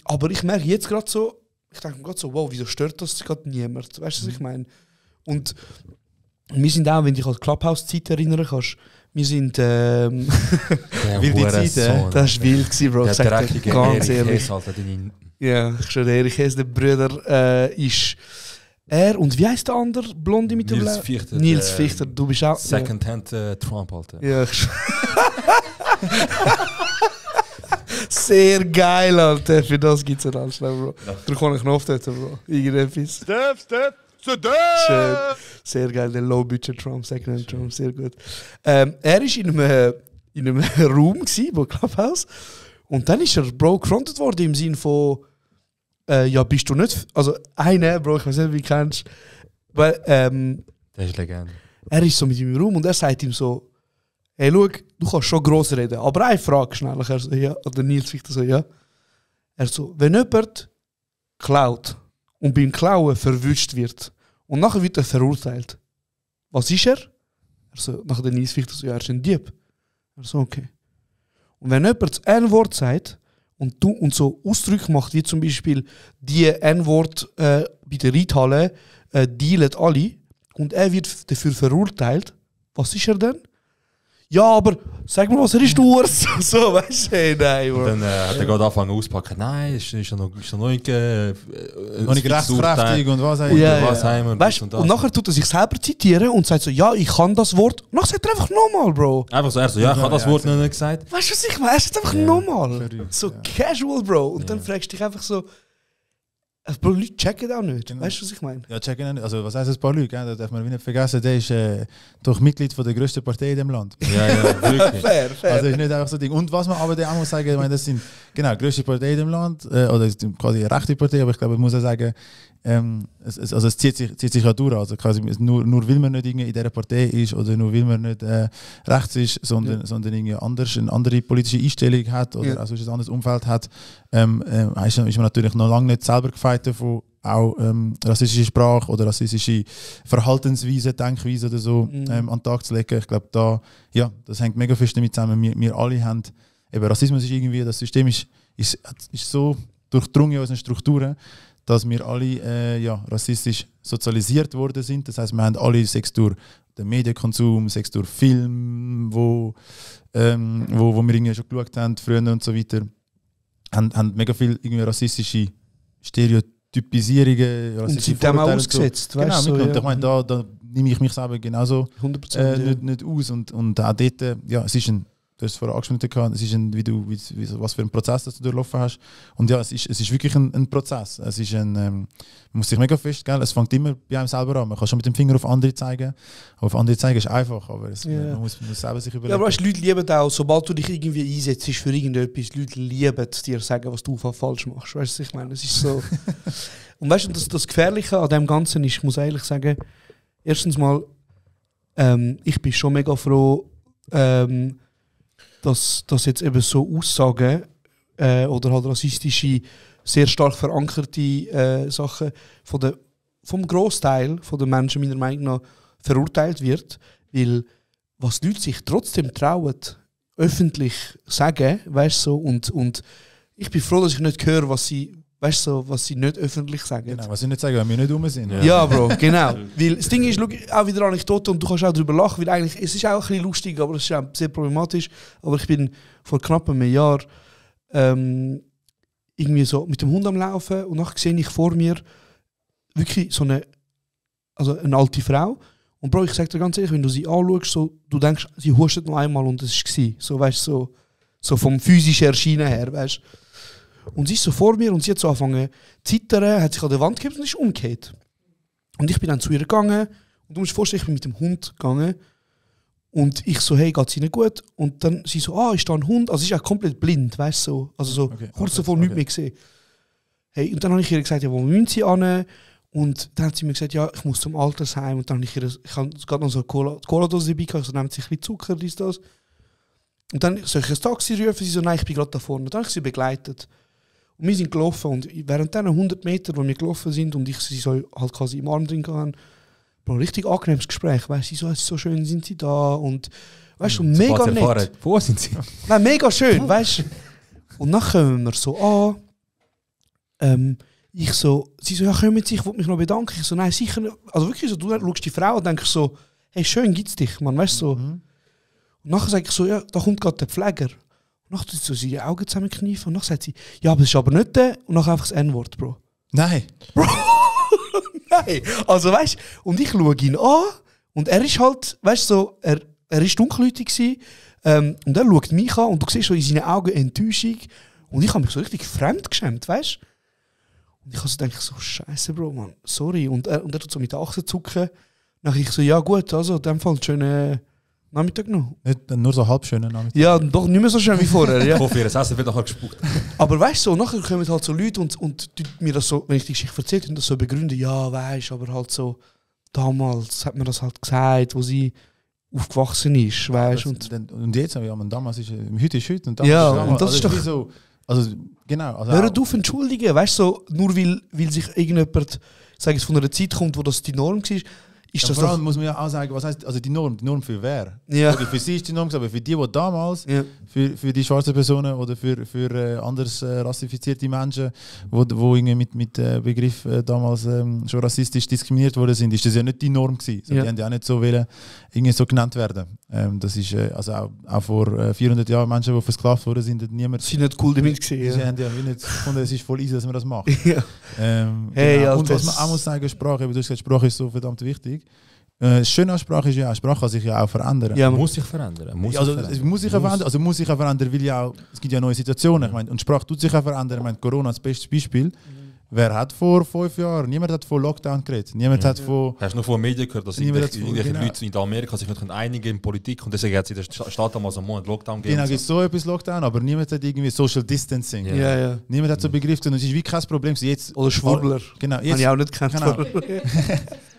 Aber ich merke jetzt gerade so, ich denke mir gerade so, wow, wieso stört das gerade niemand, weißt du, was ich meine? Und wir sind auch, wenn du dich an die Clubhouse-Zeit erinnern kannst, wir sind wilde Zeit, das war wild gewesen, Bro, ich sag dir ganz ehrlich. Ja, ich schwöre, Erich Hess, der Bruder, ist er und wie heisst der andere Blonde mit dem Nils Fichter. Nils Fichter, du bist auch... Secondhand Trump, Alter. Ja, sehr geil, Alter. Für das gibt es einen Anschlag, Bro. Da kann ich noch auftreten, Bro. Irgendetwas. Step. Schön. Sehr geil, der Low-Budget Trump, Secondhand Trump, sehr gut. Er war in einem Raum, bei Clubhouse. Und dann ist er, Bro, gefrontet worden im Sinne von, ja, bist du nicht... Also, Bro, ich weiß nicht, wie du kennst. Weil, der ist Legende. Er ist so mit ihm im Raum und er sagt ihm so, hey, schau, du kannst schon gross reden, aber eine Frage schnell. Er so, ja. Oder Nils Fichter so, ja. Er so, wenn jemand klaut und beim Klauen verwünscht wird und nachher wird er verurteilt, was ist er? Er so, nachher der Nils Fichter so, ja, er ist ein Dieb. Er so, okay. Und wenn jemand das N-Wort sagt und so Ausdrücke macht, wie zum Beispiel die N-Wort bei der Reithalle dealen alle und er wird dafür verurteilt, was ist er denn? Ja, aber sag mal, was er ist, du Urs. So, weißt du, hey, nein, Bro. Dann hat er gerade angefangen auszupacken. Nein, ist noch nicht rechtskräftig und was auch immer. Weißt, und nachher tut er sich selber zitieren und sagt so, ja, ich kann das Wort. Und dann sagt er einfach nochmal, Bro. Einfach so, ich habe das Wort noch nicht gesagt. Weißt du, was ich meine? Er sagt einfach nochmal. So casual, Bro. Und dann fragst du dich einfach so, ein paar Leute checken auch nicht. Genau. Weißt du, was ich meine? Ja, checken auch nicht. Also, was heisst ein paar Leute? Das darf man nicht vergessen. Der ist doch Mitglied von der grössten Partei in dem Land. Ja, wirklich. fair. Also, ist nicht einfach so ein Ding. Und was man aber auch muss sagen, ich meine, das sind genau die grösste Partei in dem Land, oder quasi eine rechte Partei, aber ich glaube, man muss auch sagen, es zieht sich ja durch. Also quasi nur weil man nicht in dieser Partei ist oder nur weil man nicht rechts ist, sondern irgendwie anders, eine andere politische Einstellung hat oder also ein anderes Umfeld hat, ist man natürlich noch lange nicht selber gefeit davon, auch rassistische Sprache oder rassistische Verhaltensweise, Denkweise oder so an den Tag zu legen. Ich glaube, das hängt mega fest damit zusammen. Wir alle haben, eben Rassismus ist irgendwie, das System ist so durchdrungen in unseren Strukturen, dass wir alle rassistisch sozialisiert worden sind. Das heisst, wir haben alle, sei es durch den Medienkonsum, sei es durch Film, wo wir irgendwie schon geschaut haben, früher und so weiter, haben mega viel irgendwie rassistische Stereotypisierungen, rassistische und sind auch ausgesetzt. Genau, so, ja. Ich meine, da nehme ich mich selber genauso 100%, nicht aus. Und auch dort, es ist ein, du hast es vorher angesprochen, es ist was für ein Prozess das du durchlaufen hast. Und ja, es ist wirklich ein Prozess. Es ist man muss sich mega feststellen, es fängt immer bei einem selber an. Man kann schon mit dem Finger auf andere zeigen. Aber auf andere zeigen ist einfach, aber man muss selber sich überlegen. Ja, aber weißt, Leute lieben auch, sobald du dich irgendwie einsetzt für irgendetwas, Leute lieben dir sagen, was du falsch machst. Weißt du, ich meine, es ist so. Und weißt du, das Gefährliche an dem Ganzen ist, ich muss ehrlich sagen, erstens mal, ich bin schon mega froh, dass jetzt eben so Aussagen oder halt rassistische, sehr stark verankerte Sachen vom Großteil der Menschen meiner Meinung nach verurteilt wird. Weil was die Leute sich trotzdem trauen, öffentlich sagen, weißt du, und ich bin froh, dass ich nicht höre, was sie, weißt du, was sie nicht öffentlich sagen. Genau, was sie nicht sagen, wenn wir nicht rum sind. Ja, Bro, genau. Weil das Ding ist, schau, auch wieder Anekdote und du kannst auch darüber lachen, weil eigentlich, es ist auch ein bisschen lustig, aber es ist auch sehr problematisch. Aber ich bin vor knapp einem Jahr irgendwie so mit dem Hund am Laufen und nachher sehe ich vor mir wirklich so eine alte Frau. Und Bro, ich sag dir ganz ehrlich, wenn du sie anschaust, so, du denkst, sie hustet noch einmal und das war es. So, weißt du, so vom physischen Erscheinen her, weißt du. Und sie ist so vor mir und sie hat so angefangen zu zittern, hat sich an der Wand gekippt und ist umgekehrt. Und ich bin dann zu ihr gegangen und du musst dir vorstellen, ich bin mit dem Hund gegangen und ich so, hey, geht's Ihnen gut? Und dann sie so, ist da ein Hund? Also sie ist auch komplett blind, weißt du, so. Also so Okay, kurz davor nichts mehr gesehen. Hey, und dann habe ich ihr gesagt, ja, wo müssen Sie hin? Und dann hat sie mir gesagt, ja, ich muss zum Altersheim. Und dann habe ich habe gerade noch so eine Cola-Dose dabei gehabt, so nimmt sich ein bisschen Zucker, dies, das. Und dann soll ich ein Taxi rufen? Sie so, nein, ich bin gerade da vorne. Dann habe ich sie begleitet. Und wir sind gelaufen und während diesen 100 Meter, wo wir gelaufen sind und ich sie so halt quasi im Arm drin hatte, ein richtig angenehmes Gespräch. Weißt, sie so, es ist so schön, sind sie da und weißt du, mega nett. Wo sind sie? Nein, mega schön, weißt du. Und dann kommen wir so an. Ich so, sie so, ja, kommen Sie, ich will mich noch bedanken. Ich so, nein, sicher nicht. Also wirklich so, du schaust die Frau und denkst so, hey, schön gibt's dich, man, weißt du so. Und nachher sage ich so, ja, da kommt gerade der Pfleger. Und nachher tut sie so ihre Augen zusammenkneifen und nachher sagt sie, ja, aber das ist aber nicht der. Und nachher einfach das N-Wort, Bro. Nein. Bro, nein. Also weißt du, und ich schaue ihn an und er ist halt, weißt du, so, er ist dunkelhäutig gewesen, und er schaut mich an und du siehst schon in seinen Augen Enttäuschung und ich habe mich so richtig fremd geschämt, weißt du. Und ich habe so gedacht, so, Scheiße, Bro, Mann, sorry. Und er tut so mit den Achsen zucken. Dann ich so, ja gut, also in dem Fall schönen Nachmittag noch. Nicht, nur so halb schönen Nachmittag. Ja, doch nicht mehr so schön wie vorher. Ja. Ich hoffe, ihr Essen wird nachher gespuckt. Aber weißt du, so, nachher kommen halt so Leute und mir das so, wenn ich die Geschichte erzählt und das so begründen, ja, weißt du, aber halt so, damals hat mir das halt gesagt, wo sie aufgewachsen ist, weißt du. Und jetzt, ja, man, damals ist, heute ist heute und damals ja, ist damals. Und das ist doch so, also, genau. Also hört auf entschuldigen, weißt du, so, nur weil sich irgendjemand, sag ich, von einer Zeit kommt, wo das die Norm war, ist ja, das vor allem doch... muss man ja auch sagen, was heißt, also die Norm für wer? Ja. Oder für sie ist die Norm, aber für die damals, Ja. für die schwarzen Personen oder für anders rassifizierte Menschen, wo irgendwie mit Begriff damals schon rassistisch diskriminiert worden sind, ist das ja nicht die Norm gewesen. So, Ja. Die haben ja auch nicht so wollen, irgendwie so genannt werden. Das ist also auch vor 400 Jahren Menschen, die versklavt worden sind, niemand... Sie sind nicht cool damit gesehen. Sie Ja. haben ja wie nicht gefunden, es ist voll easy, dass man das macht. Ja. Und Hey, was Alter, man auch muss sagen, Sprache, wie du hast gesagt, Sprache ist so verdammt wichtig. Das Schöne an Sprache ist ja, Sprache kann sich ja auch verändern. Ja, Muss sich verändern. Es muss sich auch verändern, weil ja auch, es gibt ja neue Situationen. Ich meine, und Sprache tut sich auch verändern. Ich meine, Corona ist das beste Beispiel. Wer hat vor 5 Jahren, niemand hat von Lockdown geredet. Niemand hat von... Hast du noch von den Medien gehört, dass Niemand irgendwelche genau. Leute in Amerika sich nicht einigen in Politik und deswegen hat sie in der Stadt damals einen Monat Lockdown gegeben. Genau, gibt es so etwas Lockdown, aber niemand hat irgendwie Social Distancing. Ja, ja. Niemand hat so Begriff und es ist wie kein Problem. Jetzt, Oder Schwurbler. Genau, Habe ich auch nicht gekannt. Genau.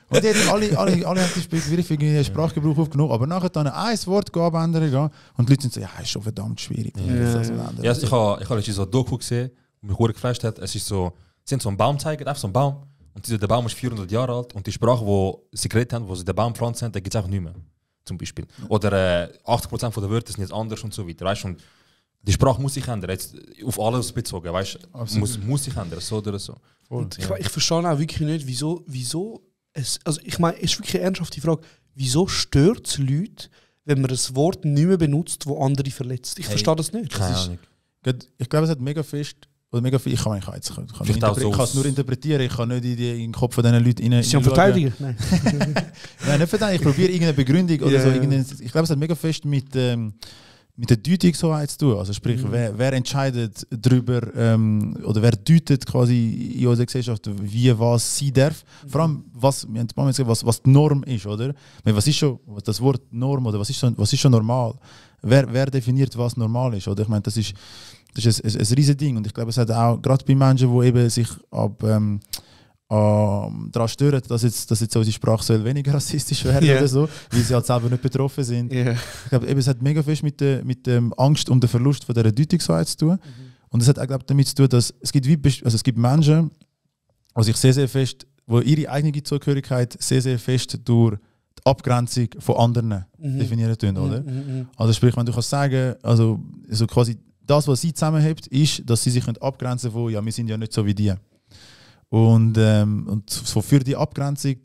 Und jetzt alle haben den Begriff irgendwie Sprachgebrauch aufgenommen, aber nachher dann ein Wort abändern und die Leute sind so, ja, ist schon verdammt schwierig. Ja, also ich habe letztens so ein Doku gesehen, und mich sehr geflasht hat. Es ist so, sie haben so einen Baum gezeigt, einfach so einen Baum. Und der Baum ist 400 Jahre alt und die Sprache, die sie geredet haben, wo sie den Baum gepflanzt haben, gibt es einfach nicht mehr. Zum Beispiel. Oder 80% der Wörter sind jetzt anders und so weiter. Weißt? Und die Sprache muss sich ändern, jetzt auf alles bezogen. Weißt? Muss sich ändern, so oder so. Und ich verstehe auch wirklich nicht, wieso es, also ich meine, es ist wirklich eine ernsthafte Frage, wieso stört es Leute, wenn man ein Wort nicht mehr benutzt, das andere verletzt? Ich verstehe das nicht. Keine Ahnung. Ich glaube, es hat mega fest, oder mega viel, ich kann es nur interpretieren, ich kann nicht in den Kopf von diesen Leuten rein. Sie haben Verteidiger? Nein. Nein, nicht verteidigen, ich probiere irgendeine Begründung oder so. Ich glaube, es hat mega fest mit der Deutungshoheit zu tun. Also sprich, wer entscheidet darüber oder wer deutet quasi in unserer Gesellschaft, wie was sein darf. Vor allem, was die Norm ist, oder? Was ist schon das Wort Norm oder was ist schon normal? Wer definiert, was normal ist? Oder? Ich meine, das ist ein riesiges Ding. Und ich glaube, es hat auch, gerade bei Menschen, die eben sich daran stören, dass jetzt unsere Sprache soll weniger rassistisch werden oder so, weil sie halt selber nicht betroffen sind. Ich glaube, es hat mega fest mit der Angst um den Verlust von dieser Deutungshoheit zu tun. Und es hat auch, glaube, damit zu tun, dass es gibt Menschen, die sich sehr, sehr fest, wo ihre eigene Zugehörigkeit sehr, sehr fest durch die Abgrenzung von anderen definieren tun, oder? Also sprich, wenn du kannst sagen, also quasi das, was sie zusammenhält, ist, dass sie sich abgrenzen können von, ja, wir sind ja nicht so wie die. Und so für die Abgrenzung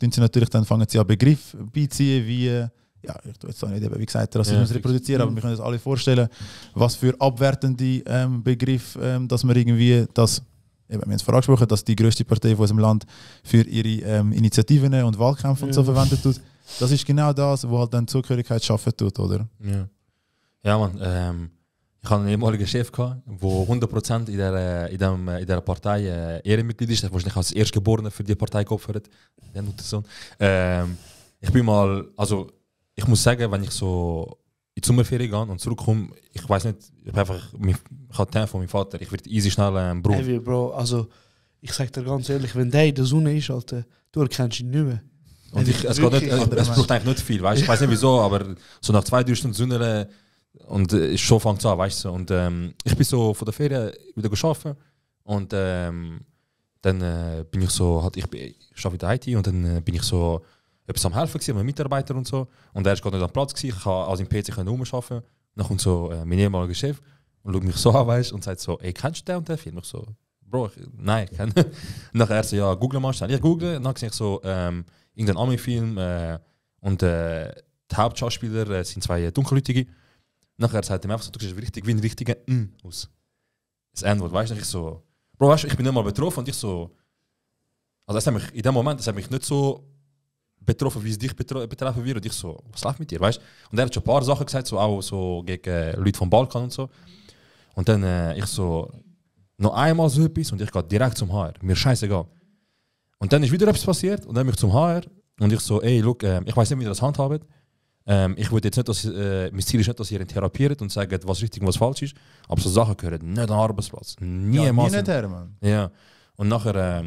fangen sie an Begriffe beiziehen, wie, ja, ich tue jetzt auch nicht, wie gesagt, Rassismus reproduzieren, aber wir können uns alle vorstellen, was für abwertende Begriffe, dass man irgendwie das, wir haben es vorangesprochen, dass die grösste Partei von unserem Land für ihre Initiativen und Wahlkämpfe und so verwendet tut. Das ist genau das, was halt dann Zugehörigkeit schaffen tut, oder? Ja, man. Ich hatte einen ehemaligen Chef, der 100% in dieser Partei Ehrenmitglied ist. Der wahrscheinlich als Erstgeborener für die Partei geopfert. Ich bin mal, also ich muss sagen, wenn ich so in die Sommerferien gehe und zurückkomme, ich weiß nicht, ich habe den von meinem Vater, ich werde easy schnell ein Bruder. Hey, Bro, also ich sag dir ganz ehrlich, wenn der in der Sonne ist, Alter, du erkennst ihn nicht mehr. Und es braucht eigentlich nicht viel, weißt? Ich weiß nicht wieso, aber so nach 2-3 Stunden Sonne und schon fängt es an, weißt du. Und ich bin so von der Ferien wieder gearbeitet und dann bin ich so, halt, ich arbeite in der IT und dann bin ich so etwas am Helfen gewesen, mit Mitarbeitern und so. Und er ist gerade nicht am Platz gewesen, ich kann also im PC rumarbeiten. Dann kommt so mein ehemaliger Chef und schaut mich so an, weißt, und sagt so, ey, kennst du den und den Film? Ich so, Bro, nein, ich kenne. Nachher er so, ja, google mal schnell. Ich google, und dann sehe ich so irgendeinen Ami-Film und die Hauptschauspieler sind 2 Dunkelhäutige. Nachher sagt er mir einfach so, du siehst richtig wie ein richtiger aus. Das N-Wort, weißt du? Ich so, Bro, weißt du, ich bin nicht mal betroffen und ich so, also das hat mich, in dem Moment, das hat mich nicht so betroffen, wie es dich betreffen würde. Und ich so, was läuft mit dir, weißt du? Und er hat schon ein paar Sachen gesagt, so auch so gegen Leute vom Balkan und so. Und dann ich so, noch einmal so etwas und ich gehe direkt zum HR. Mir scheißegal. Und dann ist wieder etwas passiert und dann bin ich zum HR und ich so, ey, look, ich weiß nicht, wie ihr das handhabt. Ich würde jetzt nicht, dass mein Ziel ist nicht, dass ihr ihn therapiert und sagt, was richtig und was falsch ist. Aber so Sachen gehören nicht an den Arbeitsplatz. Niemals. Ja, nie nicht her, Mann. Ja. Und nachher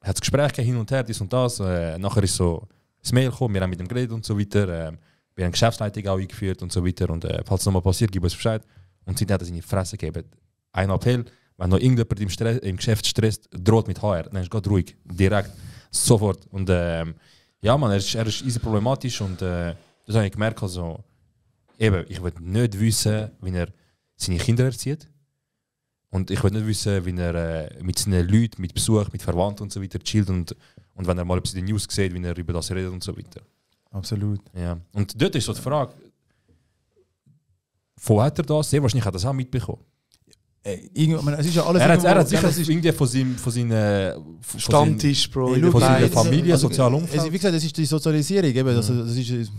hat es Gespräche hin und her, dies und das. Nachher ist so das Mail gekommen, wir haben mit dem geredet und so weiter. Wir haben Geschäftsleitung auch eingeführt und so weiter. Und falls es nochmal passiert, gib uns Bescheid. Und seitdem hat er seine Fresse gegeben. Ein Appell, wenn noch irgendjemand im Geschäft stresst, droht mit HR, dann ist es ruhig, direkt, sofort. Und ja, man, er ist easy problematisch und das habe ich gemerkt, also, eben, ich will nicht wissen, wie er seine Kinder erzieht. Und ich will nicht wissen, wie er mit seinen Leuten, mit Besuch, mit Verwandten und so weiter chillt und wenn er mal etwas in den News sieht, wie er über das redet und so weiter. Absolut. Ja. Und dort ist so die Frage, wo hat er das? Sehr wahrscheinlich hat er das auch mitbekommen. Es ist ja alles er hat sicher irgendwie von seinem Stammtisch, Bro. Von seiner Familie, also, sozial Umfeld. Wie gesagt, das ist die Sozialisierung. Eben, das ist,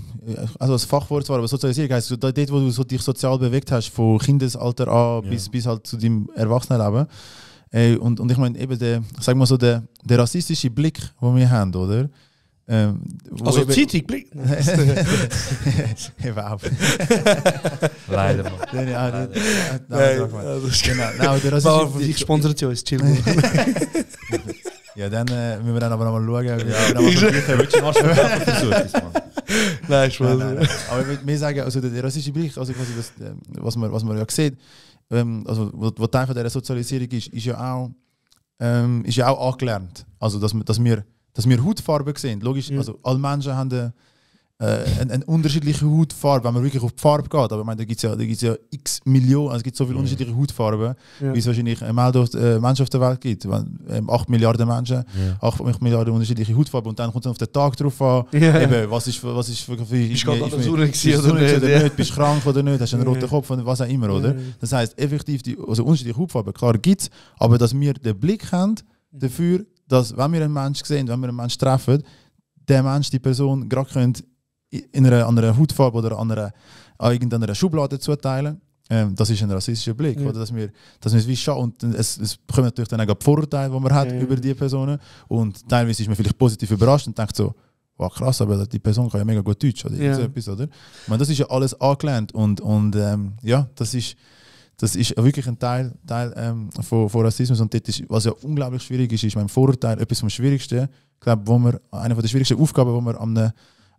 also das Fachwort zwar, aber Sozialisierung heisst, dort, wo du dich sozial bewegt hast, von Kindesalter an bis halt zu deinem Erwachsenenleben. Und ich meine, eben sagen wir so, der rassistische Blick, den wir haben, oder? Also Zeitung-Blick? Überhaupt. Leider, Mann. Nein, der rassistische Blick gesponsert ja, ist chill. Ja, dann müssen wir dann aber nochmal schauen. Nein, Spaß. Aber wir sagen, also der rassistische Blick, also quasi das, was man ja sieht, also was Teil von dieser Sozialisierung ist ja auch angelernt. Also dass wir Hautfarben sehen. Logisch, also alle Menschen haben eine unterschiedliche Hautfarbe, wenn man wirklich auf die Farbe geht. Aber ich meine, da gibt es ja x Millionen, also es gibt so viele unterschiedliche Hautfarben, wie es wahrscheinlich Menschen auf der Welt gibt. 8 Milliarden Menschen, 8 Milliarden unterschiedliche Hautfarben. Und dann kommt es auf den Tag drauf an, eben, was ist für Bist du gerade an der Sonne oder nicht? Bist du krank oder nicht? Hast du einen roten Kopf oder was auch immer, oder? Das heisst, effektiv, also unterschiedliche Hautfarben, klar gibt es, aber dass wir den Blick haben dafür, dass, wenn wir einen Menschen sehen, wenn wir einen Menschen treffen, der Mensch, die Person gerade könnte in einer anderen Hautfarbe oder an irgendeiner Schublade zuteilen. Das ist ein rassistischer Blick. Oder? Dass wir es wie schauen. Und es kommen natürlich dann auch die Vorurteile, die man hat über diese Personen. Und teilweise ist man vielleicht positiv überrascht und denkt so, wow, krass, aber die Person kann ja mega gut Deutsch. Oder so etwas, oder? Ich meine, das ist ja alles angelernt. Und ja, das ist wirklich ein Teil von Rassismus. Und dort ist, was ja unglaublich schwierig ist mein Vorurteil etwas vom Schwierigsten. Ich glaube, eine der schwierigsten Aufgaben, die wir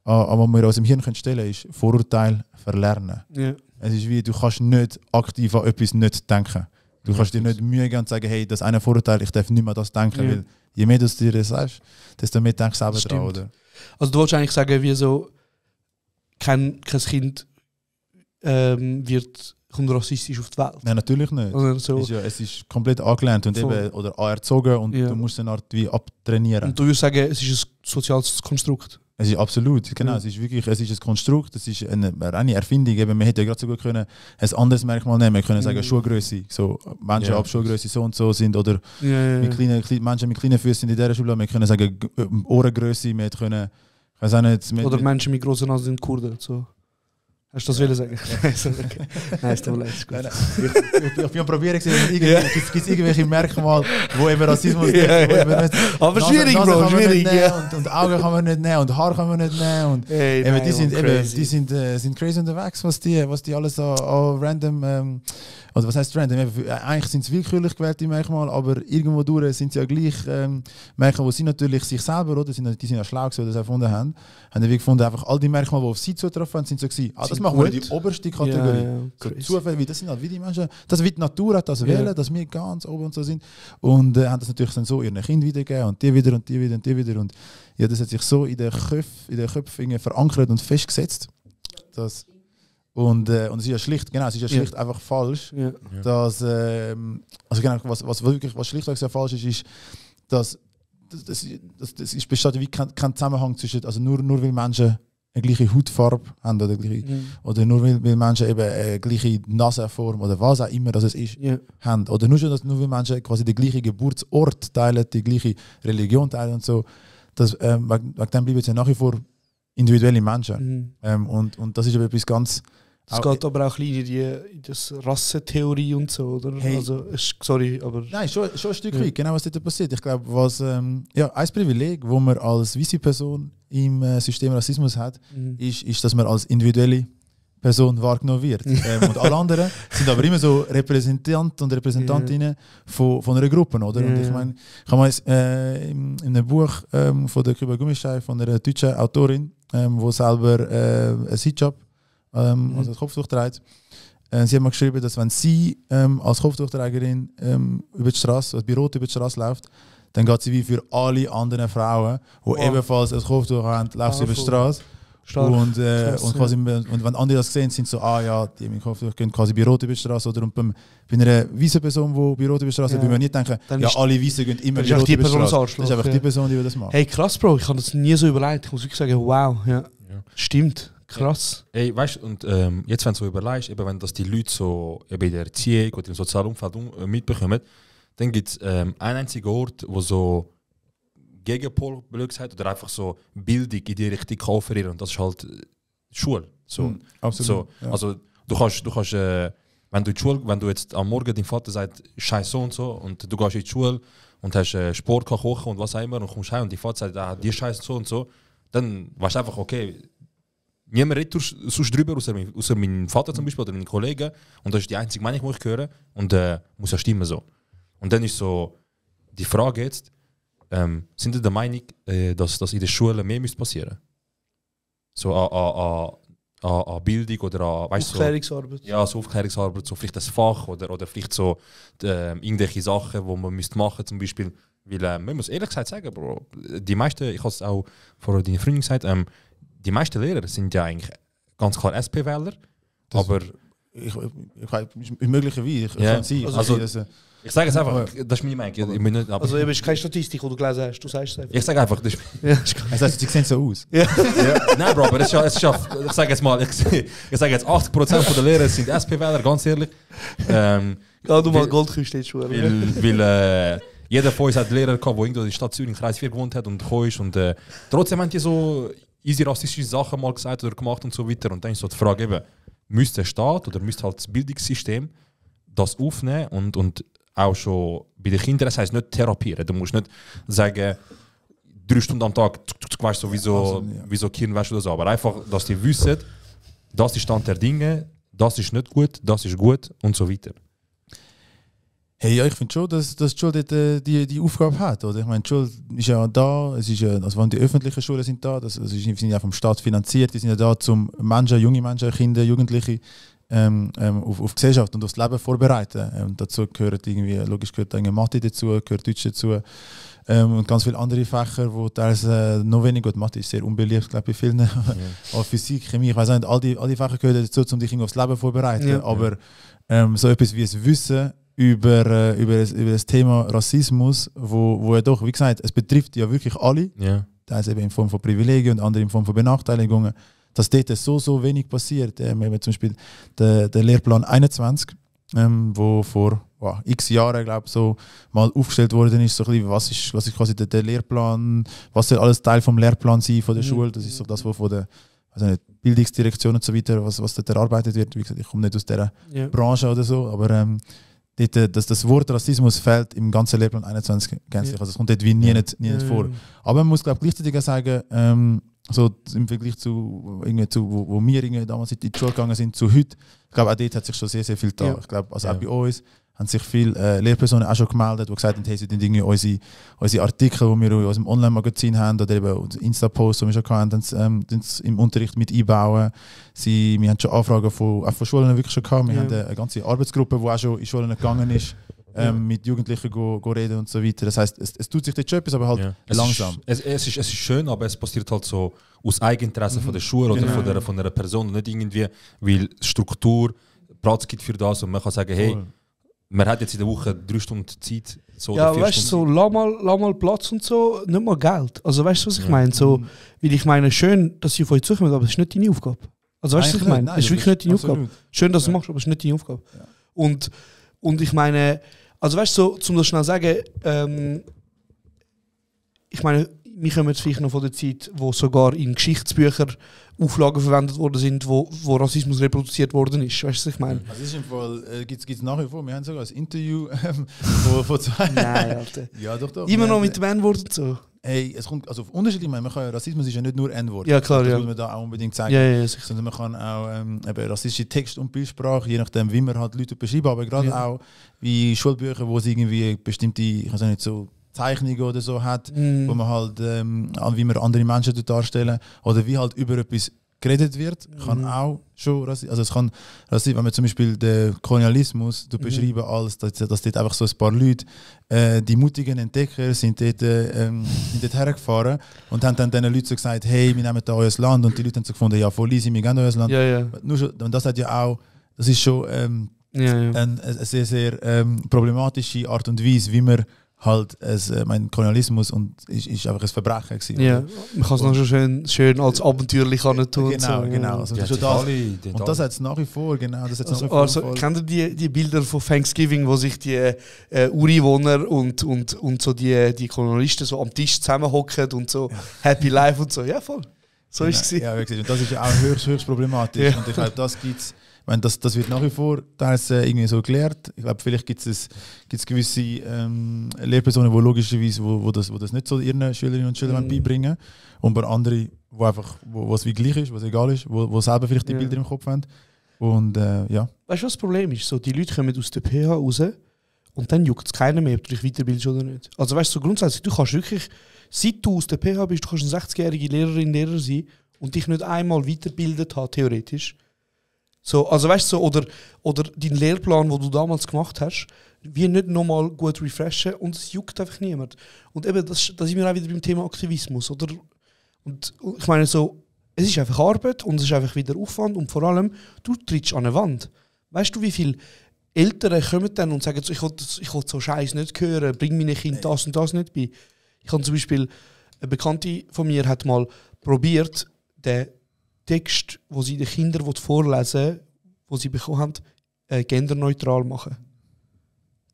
wo wir aus dem Hirn stellen können, ist Vorurteil verlernen. Ja. Es ist wie, du kannst nicht aktiv an etwas nicht denken. Du kannst dir nicht Mühe geben und sagen, hey, das eine Vorurteil, ich darf nicht mehr das denken. Weil je mehr du dir das sagst, desto mehr denkst du selber dran. Oder? Also du wolltest eigentlich sagen, wie so, kein Kind kommt rassistisch auf die Welt. Nein, natürlich nicht. Also so. Es ist komplett angelernt und eben, oder anerzogen und du musst eine Art wie abtrainieren. Und du würdest sagen, es ist ein soziales Konstrukt? Es ist absolut, genau. Es ist wirklich, es ist ein Konstrukt, es ist eine Erfindung. Eben, man hätte ja gerade so gut können ein anderes Merkmal nehmen. Wir können sagen Schuhgröße. So, Menschen ab Schuhgröße so und so sind oder Menschen mit kleinen Füßen sind in dieser Schule. Wir können sagen Ohrengröße. Wir können, ich weiß auch nicht, oder Menschen mit großen Nasen sind Kurden. So. Hast du das wollen sagen? Nein, ist doch leid. Ich bin am Probieren, gibt es irgendwelche Merkmale, wo eben Rassismus aber schwierig, Bro, schwierig. Und Augen kann man nicht nehmen und Haar kann man nicht nehmen. Und die sind crazy unterwegs, was die alles an random, oder was heißt random? Eigentlich sind es willkürlich gewählte Merkmale, aber irgendwo durch sind sie ja gleich Merkmale, wo sie natürlich sich selber, oder? Die sind ja schlau gewesen, die das erfunden haben. Haben die gefunden, einfach all die Merkmale, die auf sie zutroffen, sind so gewesen. Das machen wir in die oberste Kategorie. So Zufälle, das sind halt wie die Menschen, das wie die Natur hat das wählen, dass wir ganz oben und so sind. Und haben das natürlich dann so ihren Kindern wiedergegeben und die wieder und die wieder und die wieder. Und ja, das hat sich so in den Köpfen verankert und festgesetzt. Und es ist ja schlicht, schlicht einfach falsch, dass, also genau, was schlicht sehr falsch ist, dass das besteht wie kein Zusammenhang zwischen, also nur weil Menschen eine gleiche Hautfarbe haben oder nur weil Menschen eben eine gleiche Nasenform oder was auch immer das es ist, haben. Oder nur weil Menschen quasi den gleichen Geburtsort teilen, die gleiche Religion teilen und so. Wegen dem bleiben sie ja nach wie vor individuelle Menschen. Und das ist aber etwas ganz... Es geht aber auch ein bisschen in das Rassentheorie und so, oder? Hey. Also, sorry, aber... Nein, schon ein Stück weit, genau was dort passiert. Ich glaube, was ein Privileg, das man als weisse Person im System Rassismus hat, ist, dass man als individuelle Person wahrgenommen wird. Und alle anderen sind aber immer so Repräsentanten und Repräsentantinnen von einer Gruppe, oder? Und ich meine, ich habe mal in einem Buch von der Küba Gummischei, von einer deutschen Autorin, die selber ein Hijab also als Kopftuch trägt. Sie hat mal geschrieben, dass wenn sie als Kopftuchträgerin über die Straße, bei Rot über die Straße läuft, dann geht sie wie für alle anderen Frauen, die ebenfalls ein Kopftuch haben, läuft sie über die Straße. Und wenn andere das sehen, sind so, die mit Kopftuch gehen quasi bei Rot über die Straße. Oder bei einer weißen Person, die bei Rot über die Straße würde man nicht denken, alle Weißen gehen immer bei Rot über die Straße. Das ist einfach die Person, die das macht. Hey, krass, Bro, ich habe das nie so überlegt. Ich muss wirklich sagen, wow, stimmt. Krass. Ey, weißt du, und jetzt, wenn du so überlegst, eben, wenn das die Leute so eben in der Erziehung oder im sozialen Umfeld mitbekommen, dann gibt es einen einzigen Ort, wo so Gegenpol, blöd gesagt, oder einfach so Bildung in die Richtung kann offerieren. Und das ist halt Schule. So. Absolut. So. Ja. Also du kannst wenn du in die Schule, wenn du jetzt am Morgen dein Vater sagt, scheiß so und du gehst in die Schule und hast Sport kochen und was auch immer und kommst heim und dein Vater sagt, die scheiß so und so, dann weißt du einfach, okay, niemand redet sonst drüber, außer mein Vater zum Beispiel oder meine Kollegen. Und das ist die einzige Meinung, die ich höre. Und muss ja stimmen so. Und dann ist so die Frage jetzt, sind Sie der Meinung, dass das in der Schule mehr passieren müsste? So an Bildung oder an Aufklärungsarbeit? So, so Aufklärungsarbeit, so vielleicht ein Fach oder vielleicht so irgendwelche Sachen, die man machen müsste, zum Beispiel. Weil man muss ehrlich gesagt sagen, Bro, die meisten, ich habe es auch vor deiner Freundin gesagt, die meisten Lehrer sind ja eigentlich ganz klar SP-Wähler, aber... Möglicherweise. Ich sage es einfach, das ist meine Meinung. Also eben ist keine Statistik, die du gelesen hast, du sagst es einfach. Ich sage einfach, das ist... Sie sehen so aus. Nein, Bro, aber es ist ja, ich sage jetzt mal, ich sage jetzt 80% der Lehrer sind SP-Wähler, ganz ehrlich. Du mal Goldküste jetzt schon. Weil jeder von uns hat Lehrer gehabt, der irgendwo in der Stadt Zürich 34 gewohnt hat und gekommen ist. Und trotzdem haben die so easy rassistische Sachen mal gesagt oder gemacht und so weiter. Und dann ist so die Frage eben, müsste der Staat oder müsste halt das Bildungssystem das aufnehmen und auch schon bei den Kindern, das heisst nicht therapieren. Du musst nicht sagen, 3 Stunden am Tag, weißt du, wie so Kinder weißt oder so. Aber einfach, dass die wissen, das ist Stand der Dinge, das ist nicht gut, das ist gut und so weiter. Hey, ja, ich finde schon, dass die Schule dort die Aufgabe hat. Oder? Ich meine, die Schule ist ja da, es ist ja, also die öffentlichen Schulen sind da, sind ja vom Staat finanziert, die sind ja da, um Menschen, junge Menschen, Kinder, Jugendliche auf Gesellschaft und aufs Leben vorbereiten. Und dazu gehört irgendwie, logisch gehört Mathe dazu, gehört Deutsch dazu. Und ganz viele andere Fächer, wo teilweise noch weniger gut Mathe ist sehr unbeliebt, glaube ich, bei vielen. Auch Physik, Chemie, ich weiß nicht, all die Fächer gehören dazu, um dich aufs Leben vorzubereiten. Ja. Aber so etwas wie das Wissen über das Thema Rassismus, wo ja doch, wie gesagt, es betrifft ja wirklich alle, teilweise eben in Form von Privilegien und andere in Form von Benachteiligungen, dass dort so wenig passiert. Wir haben zum Beispiel den Lehrplan 21, wo vor x Jahren, glaube so mal aufgestellt worden ist, so ein bisschen, was ist quasi der Lehrplan, was soll alles Teil vom Lehrplan sein von der Schule, das ist so das, was von der Bildungsdirektion und so weiter, was dort erarbeitet wird. Wie gesagt, ich komme nicht aus dieser Branche oder so, aber das Wort Rassismus fällt im ganzen Lehrplan 21 gänzlich, also es kommt dort wie nie nicht vor. Aber man muss, glaube ich, gleichzeitig auch sagen, so im Vergleich zu wo wir damals in die Schule gegangen sind, zu heute, ich glaube, auch dort hat sich schon sehr, sehr viel getan. Ich glaube, also auch bei uns haben sich viele Lehrpersonen auch schon gemeldet, die gesagt haben, hey, sie irgendwie unsere Artikel, die wir in unserem Online-Magazin haben, oder eben unsere Insta-Posts, die wir schon hatten, im Unterricht mit einbauen. Wir haben schon Anfragen von Schulen wirklich schon gehabt. Wir haben eine ganze Arbeitsgruppe, die auch schon in Schulen gegangen ist, mit Jugendlichen reden und so weiter. Das heisst, es tut sich dort schon etwas, aber halt langsam. Es ist schön, aber es passiert halt so aus Eigeninteresse von der Schule oder von einer Person und nicht irgendwie, weil Struktur Platz gibt für das und man kann sagen, hey, man hat jetzt in der Woche 3 Stunden Zeit. So ja, weißt du, so, lass mal Platz und so, nicht mal Geld. Also weißt du, was ich meine? So, weil ich meine, schön, dass sie auf euch zukommen, aber es ist nicht deine Aufgabe. Also weißt du, was ich meine? Es ist wirklich nicht deine Aufgabe. Schön, dass du es machst, aber es ist nicht deine Aufgabe. Ja. Und ich meine, also weißt du, so, um das schnell zu sagen, ich meine, wir kommen jetzt vielleicht noch von der Zeit, wo sogar in Geschichtsbüchern Auflagen verwendet worden sind, wo Rassismus reproduziert worden ist. Weißt du, was ich meine? Also ist im Fall, gibt's nach wie vor, wir haben sogar ein Interview von zwei. Nein, Alter. Ja, doch. Immer noch mit dem N-Wort und so. Hey, es kommt also auf unterschiedliche, Rassismus ist ja nicht nur N-Wort. Ja, klar, das muss man da auch unbedingt sagen. Ja, sondern man kann auch eben rassistische Text- und Bildsprache, je nachdem, wie man halt Leute beschreiben, aber gerade auch wie Schulbücher, wo es irgendwie bestimmte, ich weiß nicht, so Zeichnungen oder so hat, wo man halt, wie man andere Menschen darstellen oder wie halt über etwas geredet wird, kann auch schon also es kann, wenn man zum Beispiel den Kolonialismus beschreiben als, dass dort einfach so ein paar Leute, die mutigen Entdecker sind dort hergefahren und haben dann diesen Leuten so gesagt, hey, wir nehmen da euer Land und die Leute haben so gefunden, ja voll easy, wir gehen da euer Land. Ja. Nur schon, und das hat ja auch, das ist schon eine sehr, sehr problematische Art und Weise, wie man halt mein Kolonialismus und ist einfach ein Verbrechen gewesen. Ja, man kann es noch schon schön als abenteuerlich tun. Genau. Also das und das hat es nach wie vor, genau. Also kennt ihr die Bilder von Thanksgiving, wo sich die Ureinwohner und so die Kolonialisten so am Tisch zusammenhocken und so Happy Life und so. Ja, voll. So ist es. Ja, wirklich. Und das ist ja auch höchst problematisch. Und ich glaube, das gibt's. Das wird nach wie vor irgendwie so gelehrt. Ich glaube, vielleicht gibt es gewisse Lehrpersonen, die logischerweise wo das nicht so ihren Schülerinnen und Schülern beibringen. Und bei anderen, wo es wie gleich ist, was egal ist, wo selber vielleicht die Bilder im Kopf haben. Und Weißt du, was das Problem ist? So, die Leute kommen aus der PH raus und dann juckt es keiner mehr, ob du dich weiterbildest oder nicht. Also weißt du, so grundsätzlich, du kannst wirklich, seit du aus der PH bist, du kannst eine 60-jährige Lehrer sein und dich nicht einmal weiterbildet haben, theoretisch. So, also weißt du, oder deinen Lehrplan, den du damals gemacht hast, wie nicht nochmal gut refreshen und es juckt einfach niemand. Und eben, da sind wir auch wieder beim Thema Aktivismus, oder? Und ich meine so, es ist einfach Arbeit und es ist einfach wieder Aufwand und vor allem, du trittst an eine Wand. Weißt du, wie viele Eltern kommen dann und sagen, ich will so Scheiß nicht hören, bring meinen Kind das und das nicht bei. Ich habe zum Beispiel, eine Bekannte von mir hat mal probiert, den Text, den sie den Kindern vorlesen, den sie bekommen haben, genderneutral machen.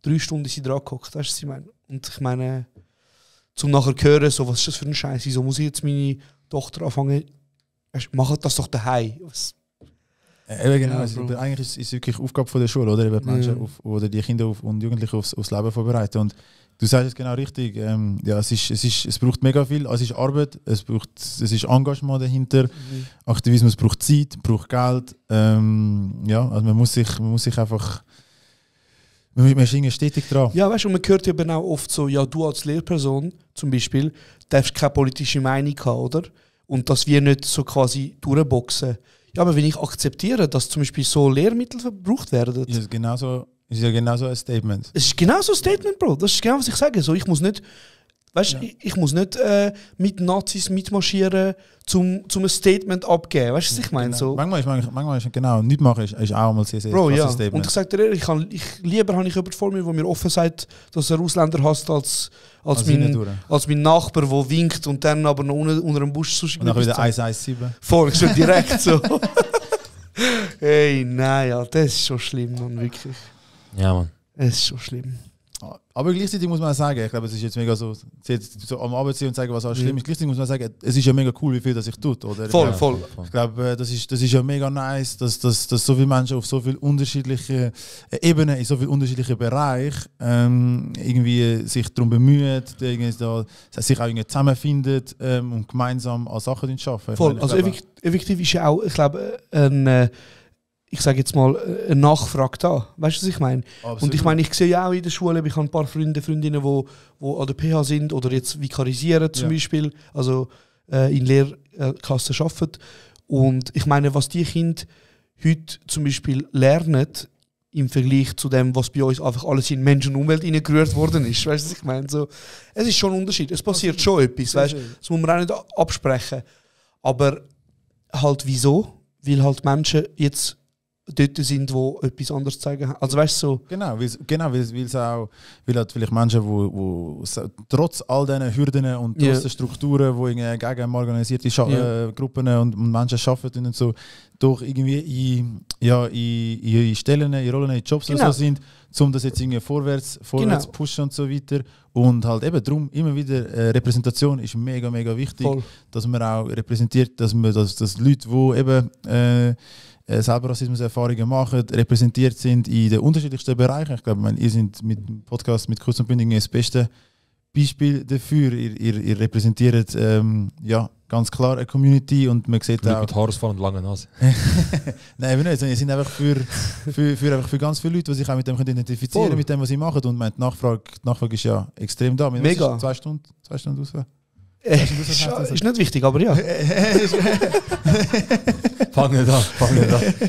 3 Stunden sind sie dran gehockt, weißt du, was ich meine? Und ich meine, zum nachher hören, so, was ist das für ein Scheiß? Wieso muss ich jetzt meine Tochter anfangen? Macht das doch daheim. Eben genau, eigentlich ist es wirklich Aufgabe von der Schule, oder? Eben die Menschen oder die Kinder und Jugendlichen aufs Leben vorbereiten. Und du sagst es genau richtig, es braucht mega viel, es ist Arbeit, es ist Engagement dahinter, Aktivismus braucht Zeit, braucht Geld, also man muss sich einfach, man ist irgendwie stetig dran. Ja, weißt du, man hört eben auch oft so, ja, du als Lehrperson zum Beispiel, darfst keine politische Meinung haben, oder? Und dass wir nicht so quasi durchboxen. Ja, aber wenn ich akzeptiere, dass zum Beispiel so Lehrmittel verbraucht werden. Ist ja genauso ein Statement. Es ist genauso ein Statement, Bro. Das ist genau, was ich sage. So, ich muss nicht Weißt du, ich muss nicht mit Nazis mitmarschieren, um ein Statement abgeben. Weißt du, was ich meine? So. Manchmal ist genau, nichts machen ist auch mal sehr Bro, ja. Statement. Und ich sage dir ehrlich, lieber habe ich jemanden vor mir, der mir offen sagt, dass er Ausländer hasst, als mein Nachbar, der winkt und dann aber noch unter dem Busch sonst und dann wieder 117. Voll, schon direkt so. Hey, nein, ja, das ist schon schlimm, Mann, wirklich. Ja, Mann. Es ist schon schlimm. Aber gleichzeitig muss man sagen, ich glaube, es ist jetzt mega so am Abend sein und sagen, was alles schlimm ist. Gleichzeitig muss man sagen, es ist ja mega cool, wie viel das sich tut. Oder? Voll. Ich glaube, das ist ja mega nice, dass so viele Menschen auf so viele unterschiedliche Ebenen, in so vielen unterschiedlichen Bereichen irgendwie sich darum bemühen, sich auch irgendwie zusammenfinden und gemeinsam an Sachen arbeiten. Voll, also effektiv ist ja auch, ich glaube, ich sage jetzt mal, eine Nachfrage da. Weißt du, was ich meine? Absolut. Und ich meine, ich sehe ja auch in der Schule, ich habe ein paar Freundinnen, die an der PH sind oder jetzt vikarisieren zum Beispiel, also in Lehrklassen arbeiten. Und ich meine, was die Kinder heute zum Beispiel lernen, im Vergleich zu dem, was bei uns einfach alles in Mensch und Umwelt reingerührt worden ist. Weißt du, was ich meine? So, es ist schon ein Unterschied. Es passiert schon etwas. Weißt? Das muss man auch nicht absprechen. Aber halt wieso? Weil halt Menschen jetzt dort sind, die etwas anderes zeigen haben. Also weißt du so. Genau, weil halt vielleicht Menschen, die trotz all diesen Hürden und trotz der Strukturen, die gegen organisierte Gruppen und Menschen arbeiten und so, doch irgendwie in Stellen, in Rollen, in Jobs so sind, um das jetzt irgendwie vorwärts pushen und so weiter. Und halt eben darum immer wieder Repräsentation ist mega, mega wichtig, dass man auch repräsentiert, dass Leute, die eben selber Rassismuserfahrungen machen, repräsentiert sind in den unterschiedlichsten Bereichen. Ich glaube, ihr seid mit dem Podcast mit Kurz und Bündig das beste Beispiel dafür. Ihr repräsentiert ganz klar eine Community und man sieht auch... Mit Haarausfall und lange Nase. Nein, eben nicht. Ihr seid einfach für ganz viele Leute, die sich auch mit dem identifizieren können, mit dem, was sie machen. Und die Nachfrage ist ja extrem da. Mega. 2 Stunden auswählen. Ist nicht wichtig, aber ja. Fang nicht an.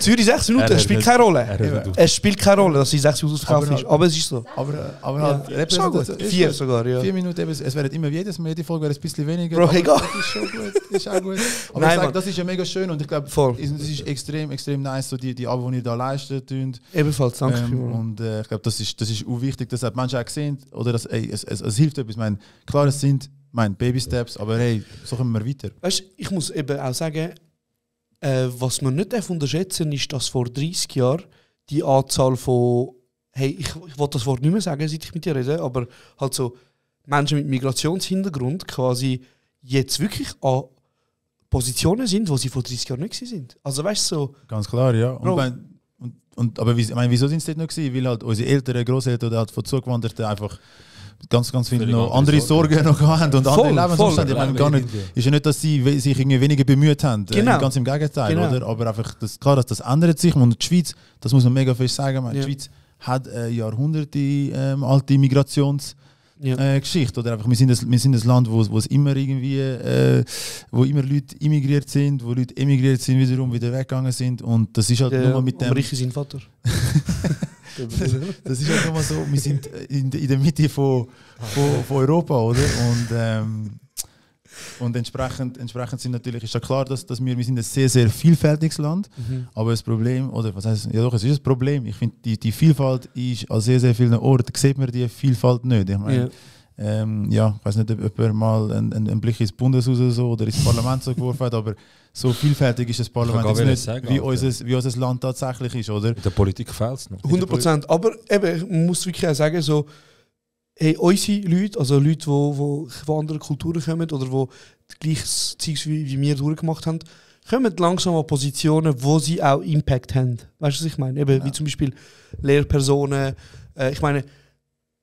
Zürich 6 Minuten, es spielt keine Rolle. Es spielt keine Rolle, dass sie 6 Minuten ausverkauft ist. Aber es ist so. Aber halt, schon gut. 4 sogar, ja. 4 Minuten, es wäre immer jede Folge wäre ein bisschen weniger. Bro, egal. Das ist schon gut, ist auch gut. Aber nein, ich sage, das ist ja mega schön und ich glaube, es ist extrem, extrem nice, so die Arbeit, die ihr da leistet. Ebenfalls, danke. Und ich glaube, das ist auch wichtig, dass die Menschen auch sehen, oder dass, es hilft etwas. Ich meine, klar, es sind Baby Steps, aber hey, so kommen wir weiter. Weißt, ich muss eben auch sagen, was man nicht unterschätzen darf, ist, dass vor 30 Jahren die Anzahl von, hey, ich will das Wort nicht mehr sagen, seit ich mit dir rede, aber halt so Menschen mit Migrationshintergrund quasi jetzt wirklich an Positionen sind, wo sie vor 30 Jahren nicht sind. Also weißt du so. Ganz klar, ja. Aber wieso sind sie dort noch gewesen? Weil halt unsere Eltern, Grosseltern oder halt von Zugewanderten einfach ganz viele noch andere Sorgen noch haben und andere Lebensumstände. Ich meine, gar nicht, ist ja nicht, dass sie sich irgendwie weniger bemüht haben. Ganz im Gegenteil, oder? Aber einfach, klar, dass das ändert sich. Und die Schweiz, das muss man mega fest sagen, die Schweiz hat Jahrhunderte alte Migrationsgeschichte. Oder einfach, wir sind ein Land, wo es immer irgendwie, wo immer Leute immigriert sind, wo Leute emigriert sind, wiederum wieder weggegangen sind. Und das ist halt nur mit dem... Richi sein Vater. Das ist halt nochmal so, wir sind in der Mitte von Europa, oder? Und entsprechend sind natürlich, ist ja klar, dass wir sind ein sehr, sehr vielfältiges Land, aber das Problem, oder was heißt, ja doch, es ist ein Problem. Ich finde, die Vielfalt ist an sehr, sehr vielen Orten, sieht man die Vielfalt nicht. Ich meine, ich weiß nicht, ob jemand mal einen Blick ins Bundeshaus oder so oder ins Parlament so geworfen hat, aber so vielfältig ist das Parlament jetzt nicht, sagen, wie unser Land tatsächlich ist, oder? In der Politik fehlt es noch. 100%. Aber eben, man muss wirklich auch sagen, so, hey, unsere Leute, also Leute, die von anderen Kulturen kommen oder die gleiches Zeug wie wir durchgemacht haben, kommen langsam an Positionen, wo sie auch Impact haben. Weißt du, was ich meine? Eben, wie zum Beispiel Lehrpersonen. Ich meine,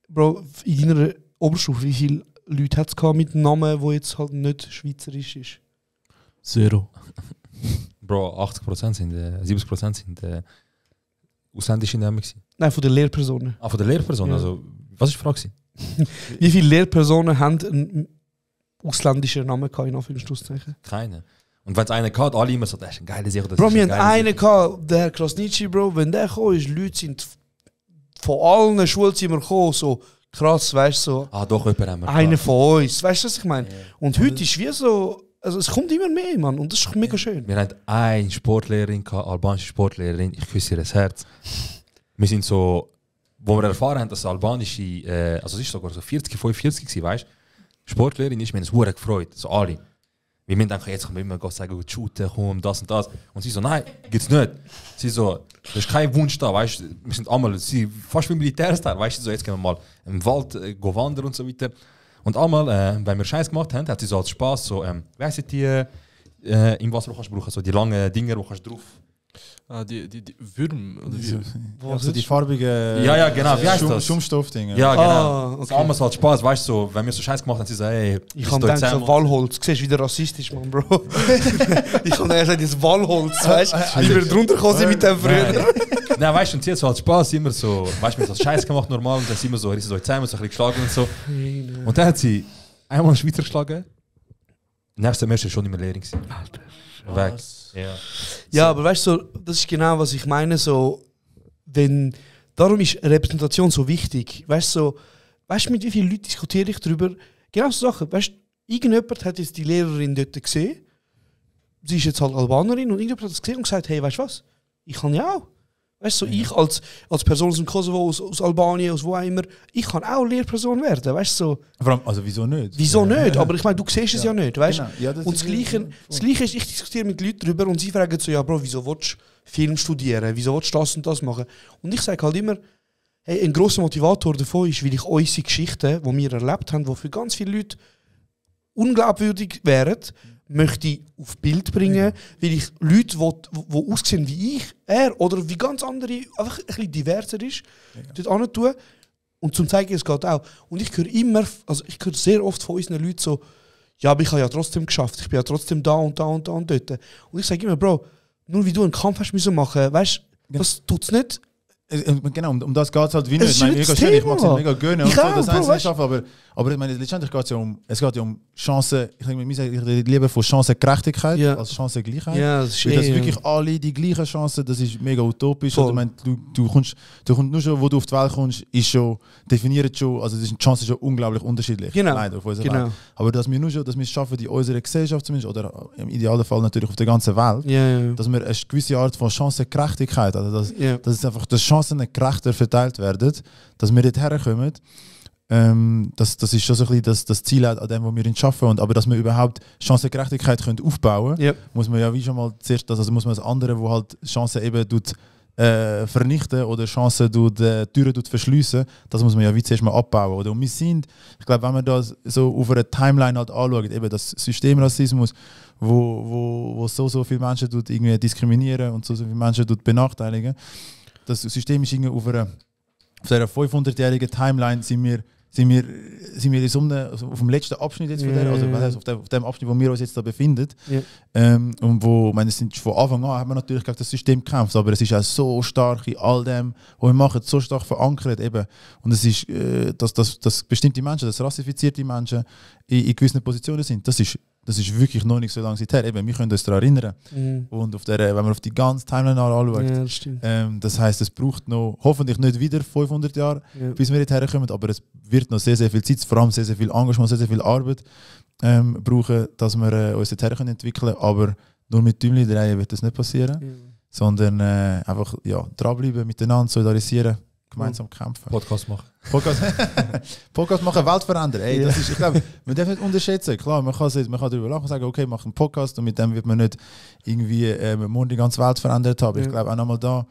Bro, in deiner Oberstufe, wie viele Leute hat es mit Namen, die jetzt halt nicht schweizerisch ist? 0. Bro, 80% sind, 70% sind ausländische Namen gewesen. Nein, von den Lehrpersonen. Von den Lehrpersonen? Ja. Also, was war die Frage? Wie viele Lehrpersonen haben einen ausländischen Namen gehabt, in Anführungszeichen? Keine. Und wenn es einen gehabt, alle immer so, das ist ein geiler Sicher. Bro, wir haben einen gehabt, der Herr Krasnitschi, Bro, wenn der gekommen ist, Leute sind von allen Schulzimmern gekommen, so krass, weißt du, so doch, jemand haben wir. einer von uns, weißt du, was ich meine? Und heute ist wie so, also es kommt immer mehr, Mann, und das ist mega schön. Wir hatten eine Sportlehrerin, albanische Sportlehrerin, ich küsse ihr das Herz. Wir sind so, wo wir erfahren haben, dass albanische, also es ist sogar so 40, 45 gewesen, weißt du, Sportlehrerin ist, wir haben uns verdammt gefreut, so alle. Wir haben gedacht, jetzt können wir immer sagen, shooten, komm, das und das. Und sie so, nein, gibt's nicht. Sie so, da ist kein Wunsch da, weißt du, wir sind einmal, fast wie Militärstar, weißt du, so, jetzt gehen wir mal im Wald go wandern und so weiter. Und einmal, wenn wir Scheiß gemacht haben, hat sie so als Spaß so, weiss ich die, im Wasser kannst du brauchen, so die langen Dinger, wo kannst du drauf. Die Würm oder wie? Also die farbigen ja, genau, wie heißt das? Schummstoffdinger. Ja, genau. Okay. Das ist einmal so als Spaß, weißt du, so, wenn wir so Scheiß gemacht haben, sie so, ey, Ich kann denken, so Wallholz. Du siehst, wie der rassistisch, Mann, Bro. Ich kann eher sagen, das Wallholz, weißt du, wie wir drunter gekommen sind mit dem früher. Nein, weißt du, und sie hat so als Spaß immer so, weißt du, wir haben so Scheiß gemacht normal und dann sind wir so zusammen, so ein bisschen geschlagen und so. Und dann hat sie einmal einen Schweizer geschlagen. Nächstes Semester war schon nicht mehr Lehrerin. Weg. Ja, aber weißt du, das ist genau, was ich meine, so, wenn, darum ist Repräsentation so wichtig. Weißt du, mit wie vielen Leuten diskutiere ich darüber? Genau so Sachen. Weißt du, irgendjemand hat jetzt die Lehrerin dort gesehen, sie ist jetzt halt Albanerin und irgendjemand hat das gesehen und gesagt, hey, weißt du was, ich kann ja auch. Weißt du, ich als Person aus dem Kosovo, aus Albanien, aus wo auch immer, ich kann auch Lehrperson werden, weißt du? So. Vor allem, also wieso nicht? Wieso nicht? Aber ich meine, du siehst es ja nicht, weißt du? Genau. Ja, und das Gleiche ist, ich diskutiere mit Leuten darüber und sie fragen so, ja Bro, wieso willst du Film studieren? Wieso willst du das und das machen? Und ich sage halt immer, hey, ein grosser Motivator davon ist, weil ich unsere Geschichten, die wir erlebt haben, die für ganz viele Leute unglaubwürdig wären, möchte ich auf Bild bringen, weil ich Leute, die aussehen wie ich, er oder wie ganz andere, einfach ein bisschen diverser ist, dort hin tun und zum zeigen, es geht auch. Und ich höre immer, also ich höre sehr oft von unseren Leuten so, ja, aber ich habe ja trotzdem geschafft, ich bin ja trotzdem da und da und da und dort. Und ich sage immer, Bro, nur wie du einen Kampf hast müssen machen, weißt du, das tut es nicht. Genau, um das geht es halt wie nicht. Ich mag es mega gönnen und so, das einzelne weißt, schaffen, aber ich meine, letztendlich geht es ja um Chancen, ich liebe von Chancengerechtigkeit als Chancengleichheit. Ja, das ist weil das wirklich alle die gleichen Chancen, das ist mega utopisch. Also, ich meine, du kommst nur schon, wo du auf die Welt kommst, ist schon, definiert schon, also die Chancen sind schon unglaublich unterschiedlich. Genau. Leider auf unserer Welt. Aber dass wir nur schon, dass wir es schaffen, in unserer Gesellschaft zumindest, oder im idealen Fall natürlich auf der ganzen Welt, dass wir eine gewisse Art von Chancengerechtigkeit, also dass es einfach, dass Chancen gerechter verteilt werden, dass wir dort herkommen. Das ist schon so ein bisschen das Ziel, an dem wir arbeiten. Und aber dass wir überhaupt Chancengerechtigkeit aufbauen können, muss man ja wie schon mal zuerst, also muss man das andere, wo halt Chancen eben vernichten oder Chancen Türen verschliessen, das muss man ja wie zuerst mal abbauen. Oder? Und wir sind, ich glaube, wenn man das so auf einer Timeline halt anschaut, eben das Systemrassismus, wo so viele Menschen irgendwie diskriminieren und so viele Menschen benachteiligen, das System ist irgendwie auf einer 500-jährigen Timeline sind wir in so also auf dem letzten Abschnitt jetzt von der, also auf dem Abschnitt, wo wir uns jetzt da befinden. Und wo, ich meine, von Anfang an haben wir natürlich gegen das System gekämpft, aber es ist auch so stark in all dem, was wir machen, so stark verankert eben. Und es ist, dass bestimmte Menschen, dass rassifizierte Menschen in gewissen Positionen sind, das ist wirklich noch nicht so lange her. Eben, wir können uns daran erinnern. Und wenn man auf die ganze Timeline anschaut, das heisst, es braucht noch hoffentlich nicht wieder 500 Jahre, bis wir jetzt herkommen, aber es wird noch sehr, sehr viel Zeit, vor allem sehr, sehr viel Engagement, sehr, sehr viel Arbeit brauchen, dass wir uns jetzt entwickeln können. Aber nur mit Däumchen drehen wird das nicht passieren, sondern einfach dranbleiben, miteinander solidarisieren, gemeinsam kämpfen. Podcast machen. Podcast machen, Welt verändern. Ey, das ist, ich glaube, man darf nicht unterschätzen. Klar, man kann darüber lachen und sagen, okay, mach einen Podcast und mit dem wird man nicht irgendwie morgen die ganze Welt verändert haben. Ich glaube auch nochmal da,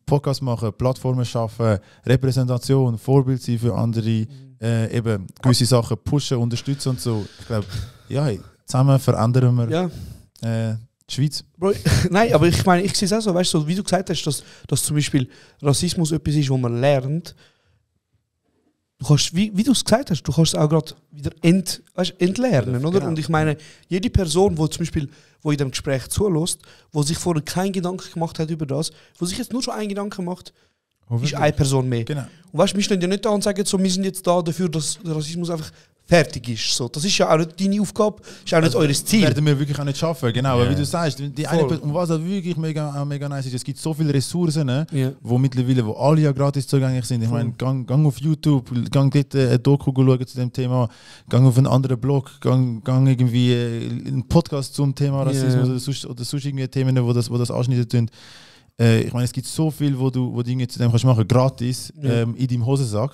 Podcast machen, Plattformen schaffen, Repräsentation, Vorbild sein für andere, eben gewisse Sachen pushen, unterstützen und so. Ich glaube, zusammen verändern wir die Schweiz. Bro, nein, aber ich meine, ich sehe es auch so, weißt du, wie du gesagt hast, dass zum Beispiel Rassismus etwas ist, wo man lernt. Du kannst, wie du es gesagt hast, du kannst es auch gerade wieder entlernen, oder? Genau. Und ich meine, jede Person, die zum Beispiel in diesem Gespräch zulässt, die sich vorher keinen Gedanken gemacht hat über das, die sich jetzt nur schon einen Gedanken macht, ist eine Person mehr. Genau. Und weißt du, wir stehen ja nicht da und sagen, so, wir sind jetzt da dafür, dass der Rassismus einfach fertig ist. So. Das ist ja auch nicht deine Aufgabe, ist auch nicht eures Ziel. Werden wir wirklich auch nicht schaffen, genau. Weil wie du sagst, die eine, und was halt wirklich mega nice ist, es gibt so viele Ressourcen, wo mittlerweile, wo alle ja gratis zugänglich sind. Ich meine, gang auf YouTube, gang dort ein Doku schauen zu dem Thema, gang auf einen anderen Blog, gang irgendwie einen Podcast zum Thema Rassismus oder sonst irgendwie Themen, wo das anschneiden tun. Ich meine, es gibt so viel, wo du Dinge zu dem kannst machen, gratis, in deinem Hosensack,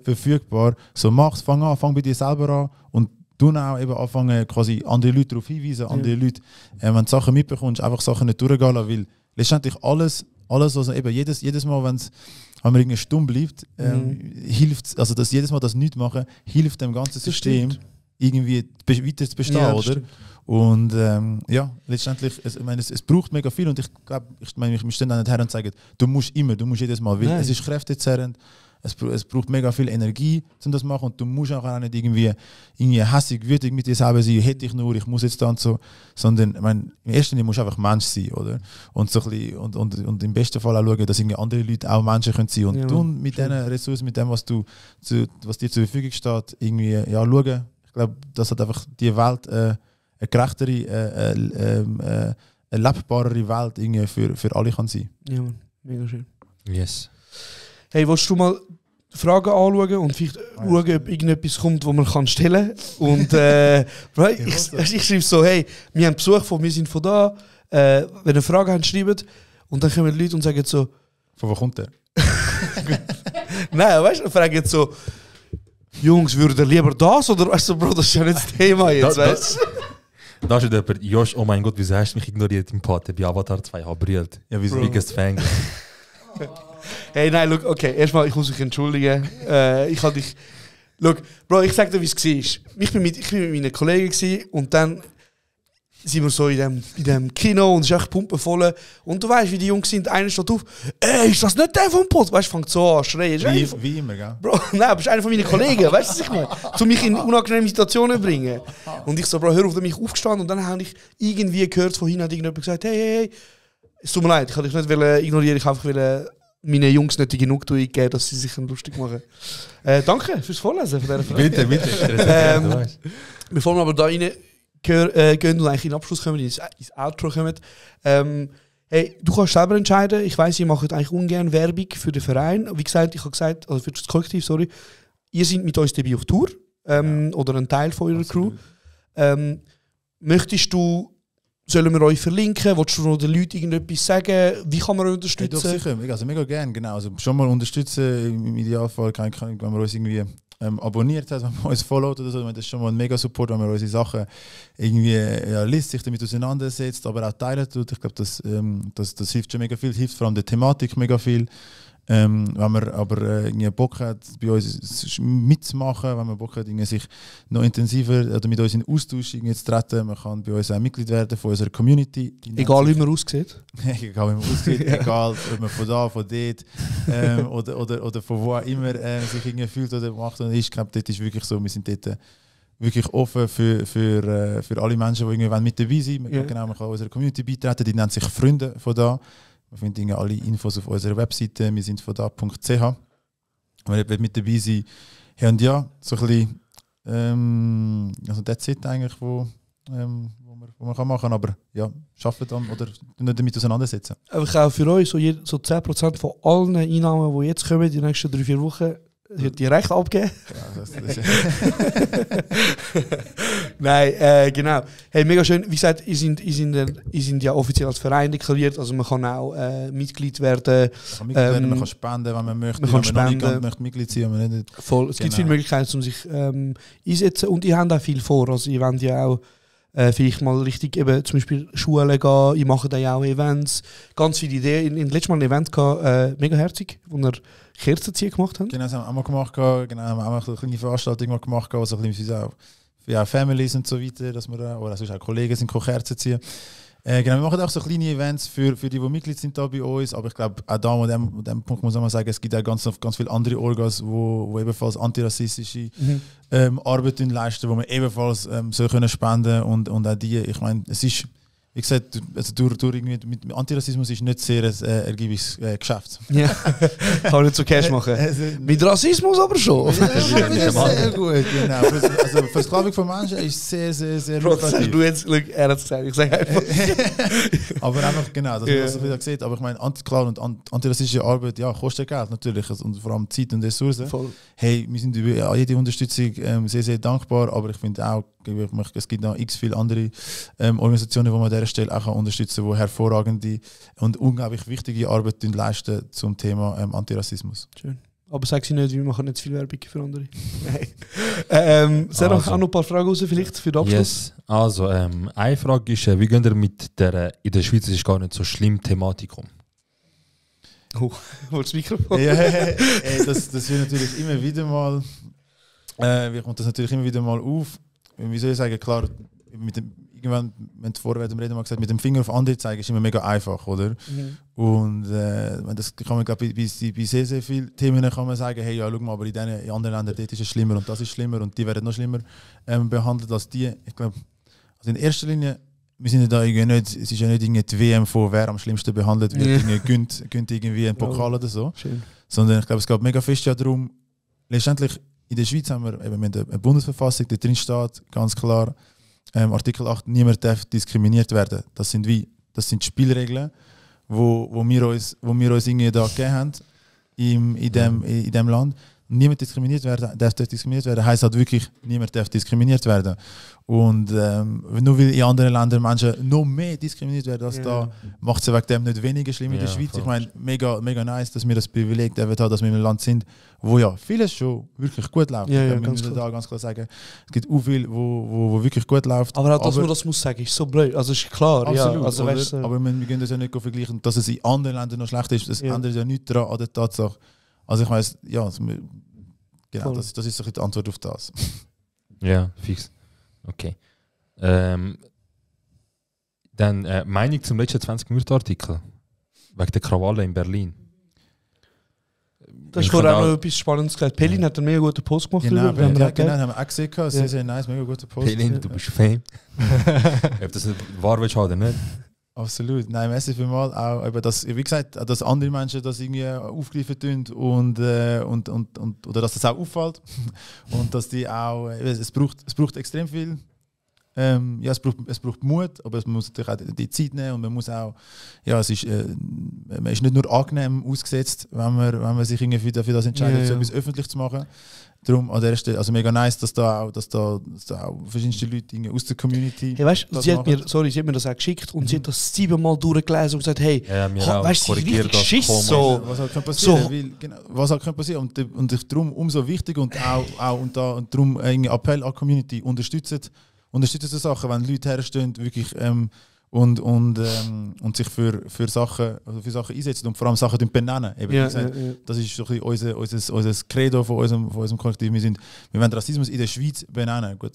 verfügbar. So mach's, fang bei dir selber an und du auch eben anfangen, quasi andere Leute darauf hinweisen, andere Leute, wenn du Sachen mitbekommst, einfach Sachen nicht durchgehen lassen, weil letztendlich alles was eben jedes Mal, wenn man irgendwie stumm bleibt, hilft, also dass jedes Mal das nicht machen, hilft dem ganzen System irgendwie weiter zu bestehen, oder? Stimmt. Und letztendlich, ich meine, es braucht mega viel und ich glaube, wir stehen dann nicht her und sagen, du musst jedes Mal, weil es ist kräftezerrend, es braucht mega viel Energie, um das zu machen und du musst auch nicht irgendwie hässig, wütig mit dir selber sein, hätte ich nur, ich muss jetzt dann so, sondern ich meine, in erster Linie musst du einfach Mensch sein, oder? Und, so ein bisschen, und im besten Fall auch schauen, dass irgendwie andere Leute auch Menschen können sein und du mit diesen Ressourcen, mit dem, was dir zur Verfügung steht, irgendwie schauen. Ich glaube, das hat einfach die Welt eine gerechtere, eine lebbarere Welt irgendwie für alle kann sein. Ja, mega schön. Yes. Hey, willst du mal Fragen anschauen und vielleicht schauen, ob irgendetwas kommt, das man kann stellen kann? Und ich schreibe so, hey, wir haben Besuch wir sind von da, wenn ihr eine Frage habt, schreibt. Und dann kommen die Leute und sagen so... Von wo kommt der? Nein, weißt du, fragen so... Jungs, würdet ihr lieber das? Oder weißt du, Bro, das ist ja nicht das Thema jetzt, weißt du? Da steht jemand, Josh, oh mein Gott, wieso hast du mich ignoriert im Pod? Bei Avatar 2 brillt. Ja, wieso? Biggest Fan. Hey, nein, look, okay, erstmal, ich muss mich entschuldigen. Ich habe dich... Look, Bro, ich sag dir, wie es war. Ich bin mit meinen Kollegen und dann sind wir so in dem Kino und es ist echt pumpenvoll. Und du weißt, wie die Jungs sind, einer steht auf, ey, ist das nicht der vom Pod? Weißt du, fängt so an, schreien. Wie immer, gell? Bro, nein, aber ist einer von meinen Kollegen, weißt du, was ich meine? Um mich in unangenehme Situationen bringen. Und ich so, Bro, hör auf, dann bin ich aufgestanden und dann habe ich irgendwie gehört, von hinten hat irgendjemand gesagt, hey, es tut mir leid, ich wollte dich nicht ignorieren, ich wollte meinen Jungs nicht die Genugtuung geben, dass sie sich lustig machen. Danke fürs Vorlesen von dieser Frage. Bitte. Bevor wir aber da rein gehen und eigentlich in den Abschluss kommen, ins Outro kommen. Hey, du kannst selber entscheiden. Ich weiss, ihr macht eigentlich ungern Werbung für den Verein. Wie gesagt, ich habe gesagt, also für das Kollektiv, sorry, ihr seid mit uns dabei auf Tour oder ein Teil von eurer Crew. Möchtest du, sollen wir euch verlinken? Willst du noch den Leuten irgendetwas sagen? Wie kann man euch unterstützen? Hey, doch, sicher, also mega gerne, genau. Also schon mal unterstützen, im Idealfall, wenn man uns irgendwie abonniert hat, wenn man uns followt oder so, das ist schon mal ein mega Support, wenn man unsere Sachen irgendwie liest, sich damit auseinandersetzt, aber auch teilen tut. Ich glaube, das hilft schon mega viel, hilft vor allem der Thematik mega viel. Wenn man aber irgendwie Bock hat, bei uns mitzumachen, wenn man Bock hat, sich noch intensiver oder mit uns in Austausch zu treten, man kann bei uns auch Mitglied werden von unserer Community. Egal wie man aussieht? Egal wie man aussieht, egal ob man von da, von dort oder von wo auch immer sich irgendwie fühlt oder macht. Und ich glaube, dort ist wirklich so, wir sind dort wirklich offen für alle Menschen, die irgendwie mit dabei sind. Genau, man kann unserer Community beitreten, die nennt sich Freunde von da. Wir finden alle Infos auf unserer Webseite, wir sind von da.ch. Wenn ihr mit dabei seid, und ja, so ein bisschen, also that's it eigentlich, wo man kann machen, aber ja, schaffen dann oder nicht damit auseinandersetzen. Aber ich auch für euch so 10% von allen Einnahmen, die jetzt kommen, die nächsten 3-4 Wochen, die recht abgeben. Ja, das Nein, genau. Hey, mega schön. Wie gesagt, ihr sind ja offiziell als Verein deklariert, also man kann auch Mitglied werden. Man kann spenden, wenn man möchte. Man kann möchte Mitglied sein, wenn man nicht. Voll. Es gibt viele Möglichkeiten, um sich einsetzen und ihr habt auch viel vor. Also ihr wollt ja auch vielleicht mal richtig eben zum Beispiel Schulen gehen, ihr macht ja auch Events. Ganz viele Ideen. Letztes Mal ein Event gehabt, mega herzig, wo wir Kerzenziehen gemacht haben. Genau, das haben wir auch mal gemacht. Genau, haben wir auch eine kleine Veranstaltung gemacht, also ein bisschen auch für Families und so weiter, dass wir oder sonst auch Kollegen sind Kerzen ziehen. Genau, wir machen auch so kleine Events für die Mitglied sind da bei uns, aber ich glaube, auch da an dem Punkt muss man sagen, es gibt auch ganz viele andere Orgas, wo ebenfalls antirassistische Arbeit leisten, wo man ebenfalls so können spenden und auch die, ich meine, es ist wie gesagt, also durch irgendwie mit Antirassismus ist nicht sehr ein ergiebiges Geschäft. Ja, kann man nicht so Cash machen. Mit Rassismus aber schon. Sehr gut, genau. Also Versklavung von Menschen ist sehr, sehr, sehr lukrativ. Du jetzt, look, er hat es gesagt, ich sage einfach. Aber einfach genau, dass man das so wieder sieht. Aber ich meine, klar, und antirassistische Arbeit, ja, kostet Geld natürlich. Also, und vor allem Zeit und Ressourcen. Voll. Hey, wir sind über jede Unterstützung sehr, sehr dankbar. Aber ich finde auch, es gibt noch x viele andere Organisationen, die man an dieser Stelle auch unterstützen kann, die hervorragende und unglaublich wichtige Arbeit leisten zum Thema Antirassismus. Schön. Aber sag sie nicht, wir machen nicht zu viel Werbung für andere. Nein. Sehr auch noch ein paar Fragen raus, vielleicht für den Abschluss. Yes. Also, eine Frage ist, wie geht ihr mit der, in der Schweiz ist es gar nicht so schlimm, Thematik um? Oh, wo das Mikrofon? Ja, das wird natürlich immer wieder mal, kommt das natürlich immer wieder mal auf. Wie soll ich sagen, klar, irgendwann, wenn du vorher reden mal gesagt, mit dem Finger auf andere zeigen, ist immer mega einfach, oder? Und das kann man, glaube ich, bei sehr, sehr vielen Themen kann man sagen, hey, ja, schau mal, aber in anderen Ländern dort ist es schlimmer und das ist schlimmer und die werden noch schlimmer behandelt als die. Ich glaube, also in erster Linie, wir sind ja da irgendwie nicht, es ist ja nicht irgendwie die WM von wer am schlimmsten behandelt wird, gönnt irgendwie einen Pokal oder so. Schön. Sondern ich glaube, es geht mega fest ja darum, letztendlich in der Schweiz haben wir eben eine Bundesverfassung, da drin steht ganz klar, Artikel 8, niemand darf diskriminiert werden. Das sind Spielregeln, wo wir uns irgendwie da gegeben haben in dem Land. Niemand darf diskriminiert werden, heisst halt wirklich, niemand darf diskriminiert werden. Und nur weil in anderen Ländern Menschen noch mehr diskriminiert werden als da, macht es wegen dem nicht weniger schlimm in der Schweiz. Ich meine, mega, mega nice, dass wir das Privileg haben, dass wir in einem Land sind, wo ja vieles schon wirklich gut läuft. Wir müssen da ganz klar sagen, es gibt auch viel, wo wirklich gut läuft. Aber auch, dass man das muss sagen, ist so blöd. Also ist klar. Absolut, ja, also, weißt du, aber wir können das ja nicht vergleichen, dass es in anderen Ländern noch schlecht ist. Das ändert ja nichts daran an der Tatsache. Also ich weiss, ja, also genau, das ist so die Antwort auf das. Ja, fix. Okay. Dann Meinung zum letzten 20-Minuten-Artikel. Wegen der Krawalle in Berlin. Das ist vorher auch noch etwas Spannendes gesagt. Pelin hat einen mega guten Post gemacht. Genau, haben wir auch gesehen. Sehr, sehr nice, mega guter Post. Pelin, du bist Fan. Ob das nicht wahr willst oder nicht? Absolut. Nein, merci vielmals. Auch eben das, wie gesagt, dass andere Menschen das irgendwie aufgreifen tun und oder dass das auch auffällt. Und dass die auch, es braucht extrem viel. Ja, es braucht Mut, aber man muss natürlich auch die Zeit nehmen und man muss auch, ja, man ist nicht nur angenehm ausgesetzt, wenn man sich irgendwie dafür das entscheidet, so etwas öffentlich zu machen. Darum an der Stelle, also mega nice, dass da auch verschiedenste Leute aus der Community. Hey, weißt du, sie hat mir das auch geschickt und sie hat das 7-mal durchgelesen und gesagt, hey, weißt du, richtig Schiss so. Was halt passieren was halt passieren. Und darum umso wichtiger und darum ein Appell an die Community, unterstützt so Sachen, wenn Leute herstehen, wirklich und sich für Sachen einsetzen und vor allem Sachen benennen. Das ist so ein bisschen unser Credo von unserem Kollektiv. Wir wollen Rassismus in der Schweiz benennen. Gut,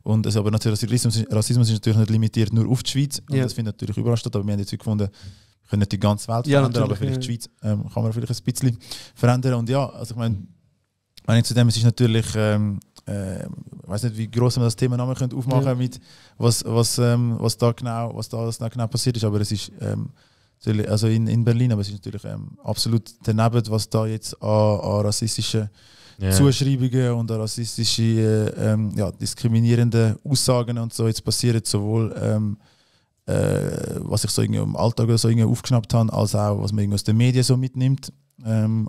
aber natürlich, Rassismus ist natürlich nicht limitiert nur auf die Schweiz. Und das findet natürlich überall statt. Aber wir haben jetzt gefunden, wir können nicht die ganze Welt verändern, aber vielleicht die Schweiz kann man vielleicht ein bisschen verändern. Und ja, also ich meine, zu dem, es ist natürlich, ich weiß nicht, wie groß man das Thema noch mal aufmachen können, mit was da genau passiert ist, aber es ist also in Berlin, aber es ist natürlich absolut daneben, was da jetzt an rassistischen Zuschreibungen und an rassistische, diskriminierende Aussagen und so jetzt passiert, sowohl was ich so irgendwie im Alltag oder so irgendwie aufgeschnappt habe, als auch was man irgendwie aus den Medien so mitnimmt.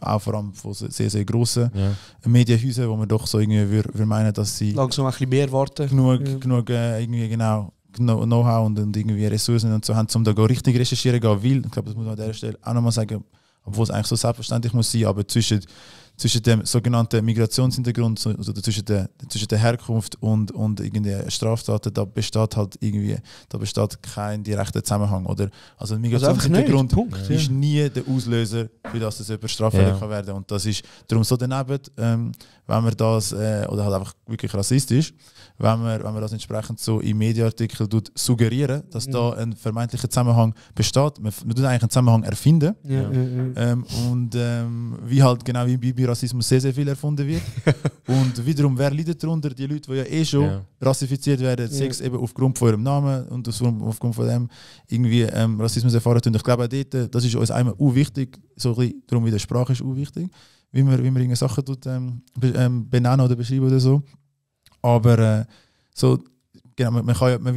Auch vor allem von sehr, sehr grossen Medienhäusern, wo man doch so irgendwie wir meinen, dass sie langsam ein bisschen mehr warten. Genug irgendwie genau Know-how und irgendwie Ressourcen und so haben, um da richtig recherchieren gehen, weil, ich glaube, das muss man an dieser Stelle auch nochmal sagen, obwohl es eigentlich so selbstverständlich muss sein, aber zwischen dem sogenannten Migrationshintergrund, also zwischen der Herkunft und irgendwie Straftaten, da besteht kein direkter Zusammenhang. Oder? Also ein Migrationshintergrund ist nie der Auslöser, für das es jemand straffällig kann werden. Und das ist darum so daneben, wenn man das, oder halt einfach wirklich rassistisch, wenn man das entsprechend so in Medienartikeln suggerieren, dass da ein vermeintlicher Zusammenhang besteht. Man tut eigentlich einen Zusammenhang erfinden. Und wie halt genau wie bei Rassismus sehr, sehr viel erfunden wird. Und wiederum, wer leidet darunter? Die Leute, die ja eh schon rassifiziert werden, sechs eben aufgrund von ihrem Namen und aufgrund von dem irgendwie Rassismus erfahren. Und ich glaube auch dort, das ist uns einmal wichtig, so ein bisschen, darum wie die Sprache ist wichtig, wie man irgendwelche Sachen tut, benennen oder beschreiben oder so. Aber so, genau, man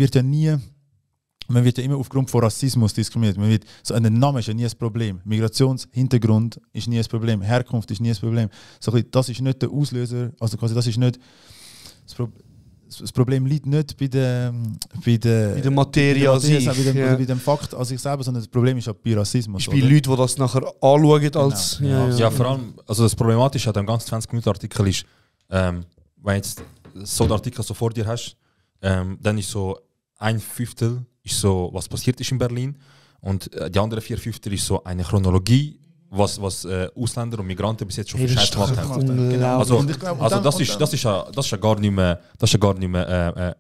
wird ja immer aufgrund von Rassismus diskriminiert. So ein Name ist ja nie ein Problem. Migrationshintergrund ist nie ein Problem. Herkunft ist nie ein Problem. So, das ist nicht der Auslöser. Also quasi das ist nicht das Problem liegt nicht bei der Materie an sich. Bei dem Fakt an sich selber, sondern das Problem ist bei Rassismus. Ist bei Leuten, die das nachher anschauen als... Genau. Ja, vor allem, also das Problematische an dem ganzen 20-Minuten-Artikel ist, wenn jetzt so den Artikel so vor dir hast, dann ist so 1/5 ist so, was passiert ist in Berlin, und die anderen 4/5 ist so eine Chronologie, was Ausländer und Migranten bis jetzt schon für Scheiß gemacht haben. Genau. Also das ist ja gar nicht mehr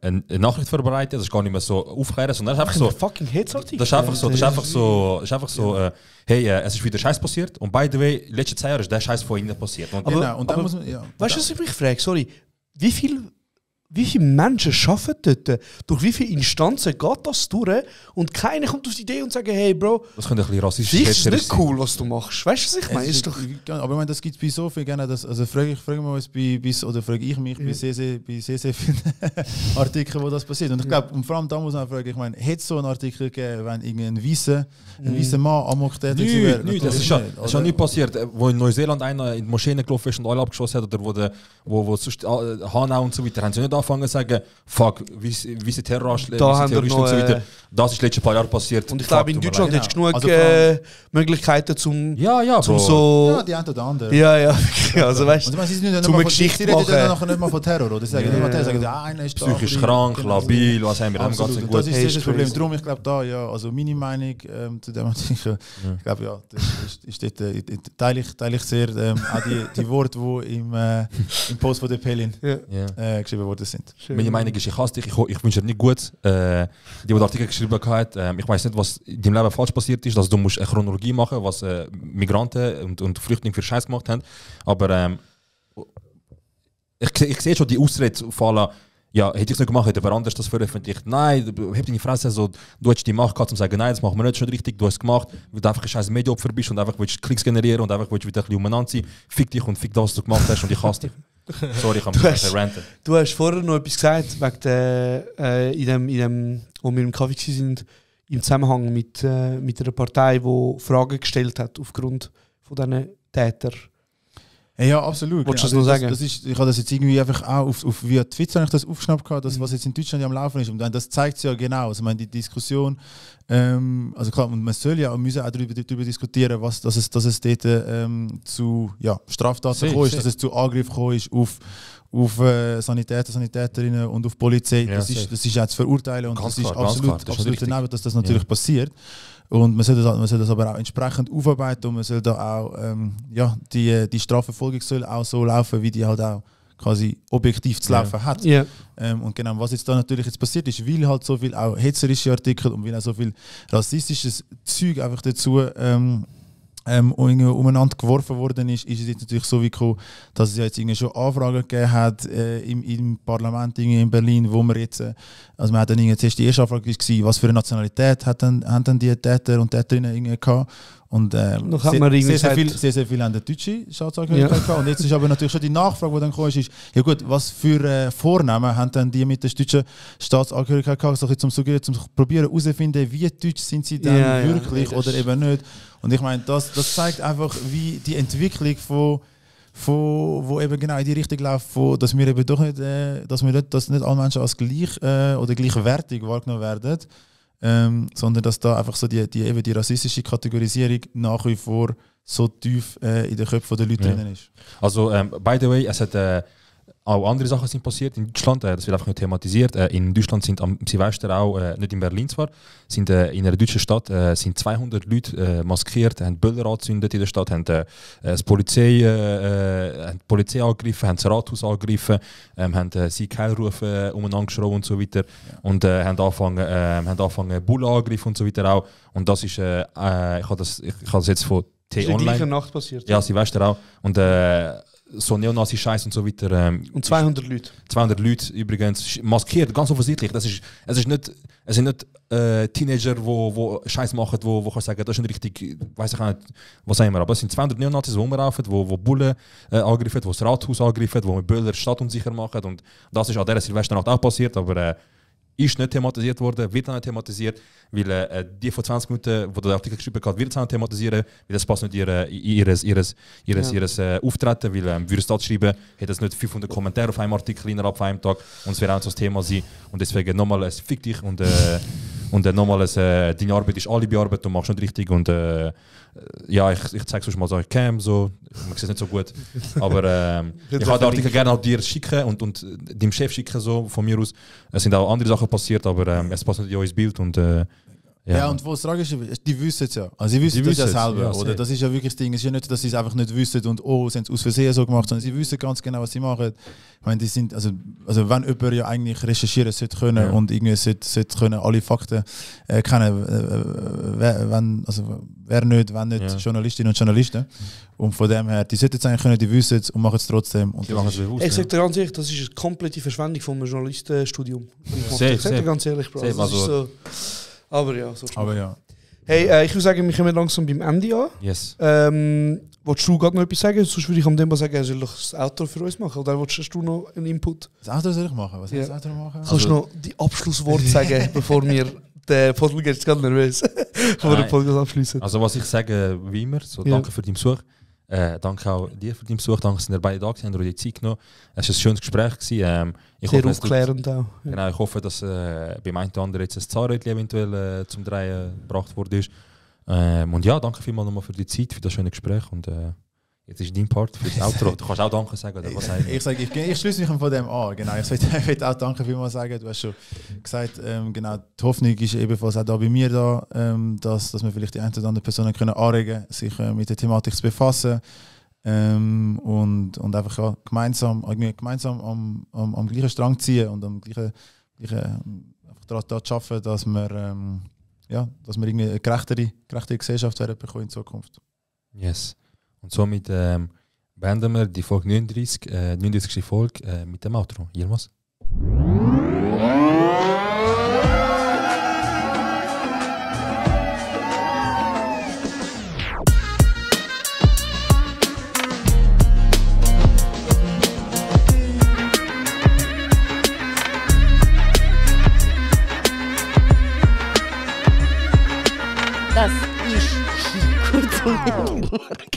eine Nachricht vorbereitet, das ist gar nicht mehr so aufklären, sondern das ist einfach so fucking Hetzartikel. Das ist einfach so, hey, es ist wieder Scheiß passiert, und by the way, in den letzten 10 Jahren ist der Scheiß von ihnen passiert. Und genau, und dann muss man, weißt du, was ich mich frage? Sorry, wie viele Menschen arbeiten dort? Durch wie viele Instanzen geht das durch? Und keiner kommt auf die Idee und sagt, hey Bro, das könnte ein bisschen rassistisch das ist nicht cool, was du machst. Weißt du, was ich meine? Aber ich meine, das gibt es bei so viel gerne. Also frage ich mich bei sehr, sehr vielen Artikeln, wo das passiert. Und ich glaube, und vor allem da muss man fragen, ich meine, hätte es so einen Artikel gegeben, wenn irgendein weißer Mann Amok-Täter wäre? Nein, das ist ja nicht passiert. Wo in Neuseeland einer in die Moscheen gelaufen ist und alle abgeschossen hat, oder wo sonst Hanau und so weiter, haben sie nicht angefangen zu sagen, fuck, wie Terroristen und so weiter. Das ist in den letzten paar Jahren passiert. Und ich glaube, in Deutschland hättest du genug Möglichkeiten zum so... Ja, die einen oder anderen. Ja, also weißt du, zum eine Geschichte machen. Sie reden nachher nicht mal von Terror, oder? Sie sagen nicht mal Terror, sagen, einer ist psychisch krank, labil, was haben wir, dem ganzen gut. Das ist das Problem. Darum, ich glaube da, ja, also meine Meinung zu dem Artikel, ich glaube, ja, das ist dort, teile ich sehr auch die Worte, die im Post von der Pelin geschrieben worden sind. Meine Meinung ist, ich hasse dich, ich wünsche dir nicht gut. Die den Artikel geschrieben hat, ich weiß nicht, was in deinem Leben falsch passiert ist, also du musst eine Chronologie machen, was Migranten und Flüchtlinge für Scheiß gemacht haben, aber ich sehe schon die Ausrede fallen, ja, hätte ich es nicht gemacht, hätte jemand anders das veröffentlicht. Nein, hab deine Fresse, so, du hättest die Macht gehabt, um zu sagen, nein, das machen wir nicht schon richtig, du hast es gemacht, weil du einfach ein scheiß Medienopfer bist und einfach willst Klicks generieren und einfach willst wieder ein bisschen umeinander sein. Fick dich und fick das, was du gemacht hast, und ich hasse dich. Sorry, ich habe mich verrantet. Du hast vorher noch etwas gesagt, wegen in dem, wo wir im Kaffee waren, im Zusammenhang mit einer Partei, die Fragen gestellt hat aufgrund von diesen Tätern. Ja, absolut. Wolltest du das noch sagen? Ich habe das jetzt irgendwie einfach auch auf via Twitter habe ich das aufgeschnappt gehabt, das, was jetzt in Deutschland am Laufen ist. Und das zeigt es ja genau. Also, ich meine, die Diskussion, also klar, und man soll ja müssen auch darüber diskutieren, dass es dort zu Straftaten gekommen ist, dass es zu Angriffen gekommen ist auf Sanitäter, Sanitäterinnen und auf Polizei. Ja, das ist auch zu verurteilen, und ganz das ist klar, absolut daneben, dass das natürlich passiert. Und man soll das aber auch entsprechend aufarbeiten, und man soll da auch die Strafverfolgung soll auch so laufen, wie die halt auch quasi objektiv zu laufen hat. Yeah. Und genau, was jetzt da natürlich jetzt passiert ist, weil halt so viel auch hetzerische Artikel und weil auch so viel rassistisches Zeug einfach dazu umeinander geworfen worden ist es jetzt natürlich so wie gekommen, dass es ja jetzt irgendwie schon Anfragen gegeben hat im Parlament in Berlin, wo man jetzt, also man hat dann zuerst die erste Anfrage war, was für eine Nationalität haben dann die Täter und Täterinnen irgendwie gehabt. Und sehr viele haben eine deutsche Staatsangehörigkeit gehabt. Und jetzt ist aber natürlich schon die Nachfrage, die dann kam, ist, ja gut, was für Vornamen haben dann die mit der deutschen Staatsangehörigkeit gehabt, so zum suggerieren, zum probieren herauszufinden, wie deutsch sind sie dann wirklich oder eben nicht. Und ich meine, das zeigt einfach, wie die Entwicklung wo eben genau in die Richtung läuft, dass wir eben doch nicht, dass nicht alle Menschen als gleich oder gleichwertig wahrgenommen werden. Sondern dass da einfach so die rassistische Kategorisierung nach wie vor so tief in den Köpfen der Leute drin ist. Also, by the way, es hat auch andere Sachen sind passiert in Deutschland, das wird einfach nicht thematisiert. In Deutschland sind am Silvester auch, nicht in Berlin zwar, sind in einer deutschen Stadt sind 200 Leute maskiert, haben Böller angezündet in der Stadt, haben die Polizei angegriffen, haben das Rathaus angegriffen, haben Sieg-Heil-Rufe umeinander geschrien und so weiter, und haben angefangen Bullen angegriffen und so weiter auch. Und das ist, ich habe das jetzt von Ist in der gleichen Nacht passiert. Ja, Silvester auch. Und so Neonazi-Scheiß und so weiter. Und 200 Leute. 200 Leute übrigens, maskiert, ganz offensichtlich. Es sind nicht Teenager, die Scheiß machen, wo kannst sagen, das ist nicht richtig, weiß ich auch nicht, was sagen wir. Aber es sind 200 Neonazis, die rumlaufen, die Bullen angreifen, die das Rathaus angreifen, die mit Böller die Stadt unsicher machen. Und das ist an dieser Silvesternacht auch passiert, aber ist nicht thematisiert worden, wird auch nicht thematisiert, weil die von 20 Minuten, wo der Artikel geschrieben hat, wird es auch nicht thematisieren, weil das passt nicht in ihr Auftreten, weil würde es das schreiben, hätte es nicht 500 Kommentare auf einem Artikel innerhalb von einem Tag und es wäre auch so das Thema sein. Und deswegen nochmal, es fick dich und nochmal, deine Arbeit ist Alibi-Arbeit, du machst nicht richtig und ja, ich zeige es mal so, ich cam, so, man sieht es nicht so gut, aber ich kann den Artikel gerne auch dir schicken und deinem Chef schicken, so, von mir aus. Es sind auch andere Sachen passiert, aber es passt nicht in euer Bild und ja, und was tragisch ist, die wissen es ja. Also sie wissen das ja selber, ja, oder? Das ist ja wirklich das Ding. Es ist ja nicht, dass sie es einfach nicht wissen und sie haben es aus Versehen so gemacht, sondern sie wissen ganz genau, was sie machen. Ich meine, die sind, also wenn jemand ja eigentlich recherchieren sollte können und irgendwie sollte können alle Fakten kennen, wer nicht, wenn nicht Journalistinnen und Journalisten. Und von dem her, die sollten es eigentlich können, die wissen es und machen es trotzdem. Und die machen es bewusst. Ich sage dir ganz ehrlich, das ist eine komplette Verschwendung vom Journalistenstudium. Ich sage dir ganz ehrlich, Bro. Das ist so. Aber ja, so aber ja. Hey, ich würde sagen, wir kommen langsam beim Ende an. Yes. Wolltest du gerade noch etwas sagen? Sonst würde ich am Demba sagen, er soll doch das Outro für uns machen. Oder hast du noch einen Input? Das Outro soll ich machen? Was soll das Outro machen? Kannst du noch die Abschlussworte sagen, bevor wir den Podcast jetzt ganz nervös bevor wir den Podcast abschließen? Also was ich sage, wie immer, so danke für deinen Besuch. Danke auch dir für deinen Besuch, danke, dass ihr beide da gewesen, die Zeit genommen. Es war ein schönes Gespräch. Sehr aufklärend auch. Genau, ich hoffe, dass beim einen oder anderen jetzt ein Zahnrädchen eventuell zum Drehen gebracht wurde. Und ja, danke vielmals nochmal für die Zeit, für das schöne Gespräch. Und jetzt ist dein Part für das Outro. Du kannst auch Danke sagen, oder was sagen? Ich schließe mich von dem an. Genau. Ich will auch Danke vielmals sagen. Du hast schon gesagt, genau, die Hoffnung ist ebenfalls auch da bei mir da, dass wir vielleicht die ein oder andere Personen können anregen, sich mit der Thematik zu befassen und einfach ja, gemeinsam am gleichen Strang ziehen und am gleichen daran zu arbeiten, dass wir irgendwie eine gerechtere Gesellschaft werden bekommen in Zukunft. Yes. Und somit beenden wir die Folge 39. Folge mit dem Outro. Yilmaz? Das ist kurz und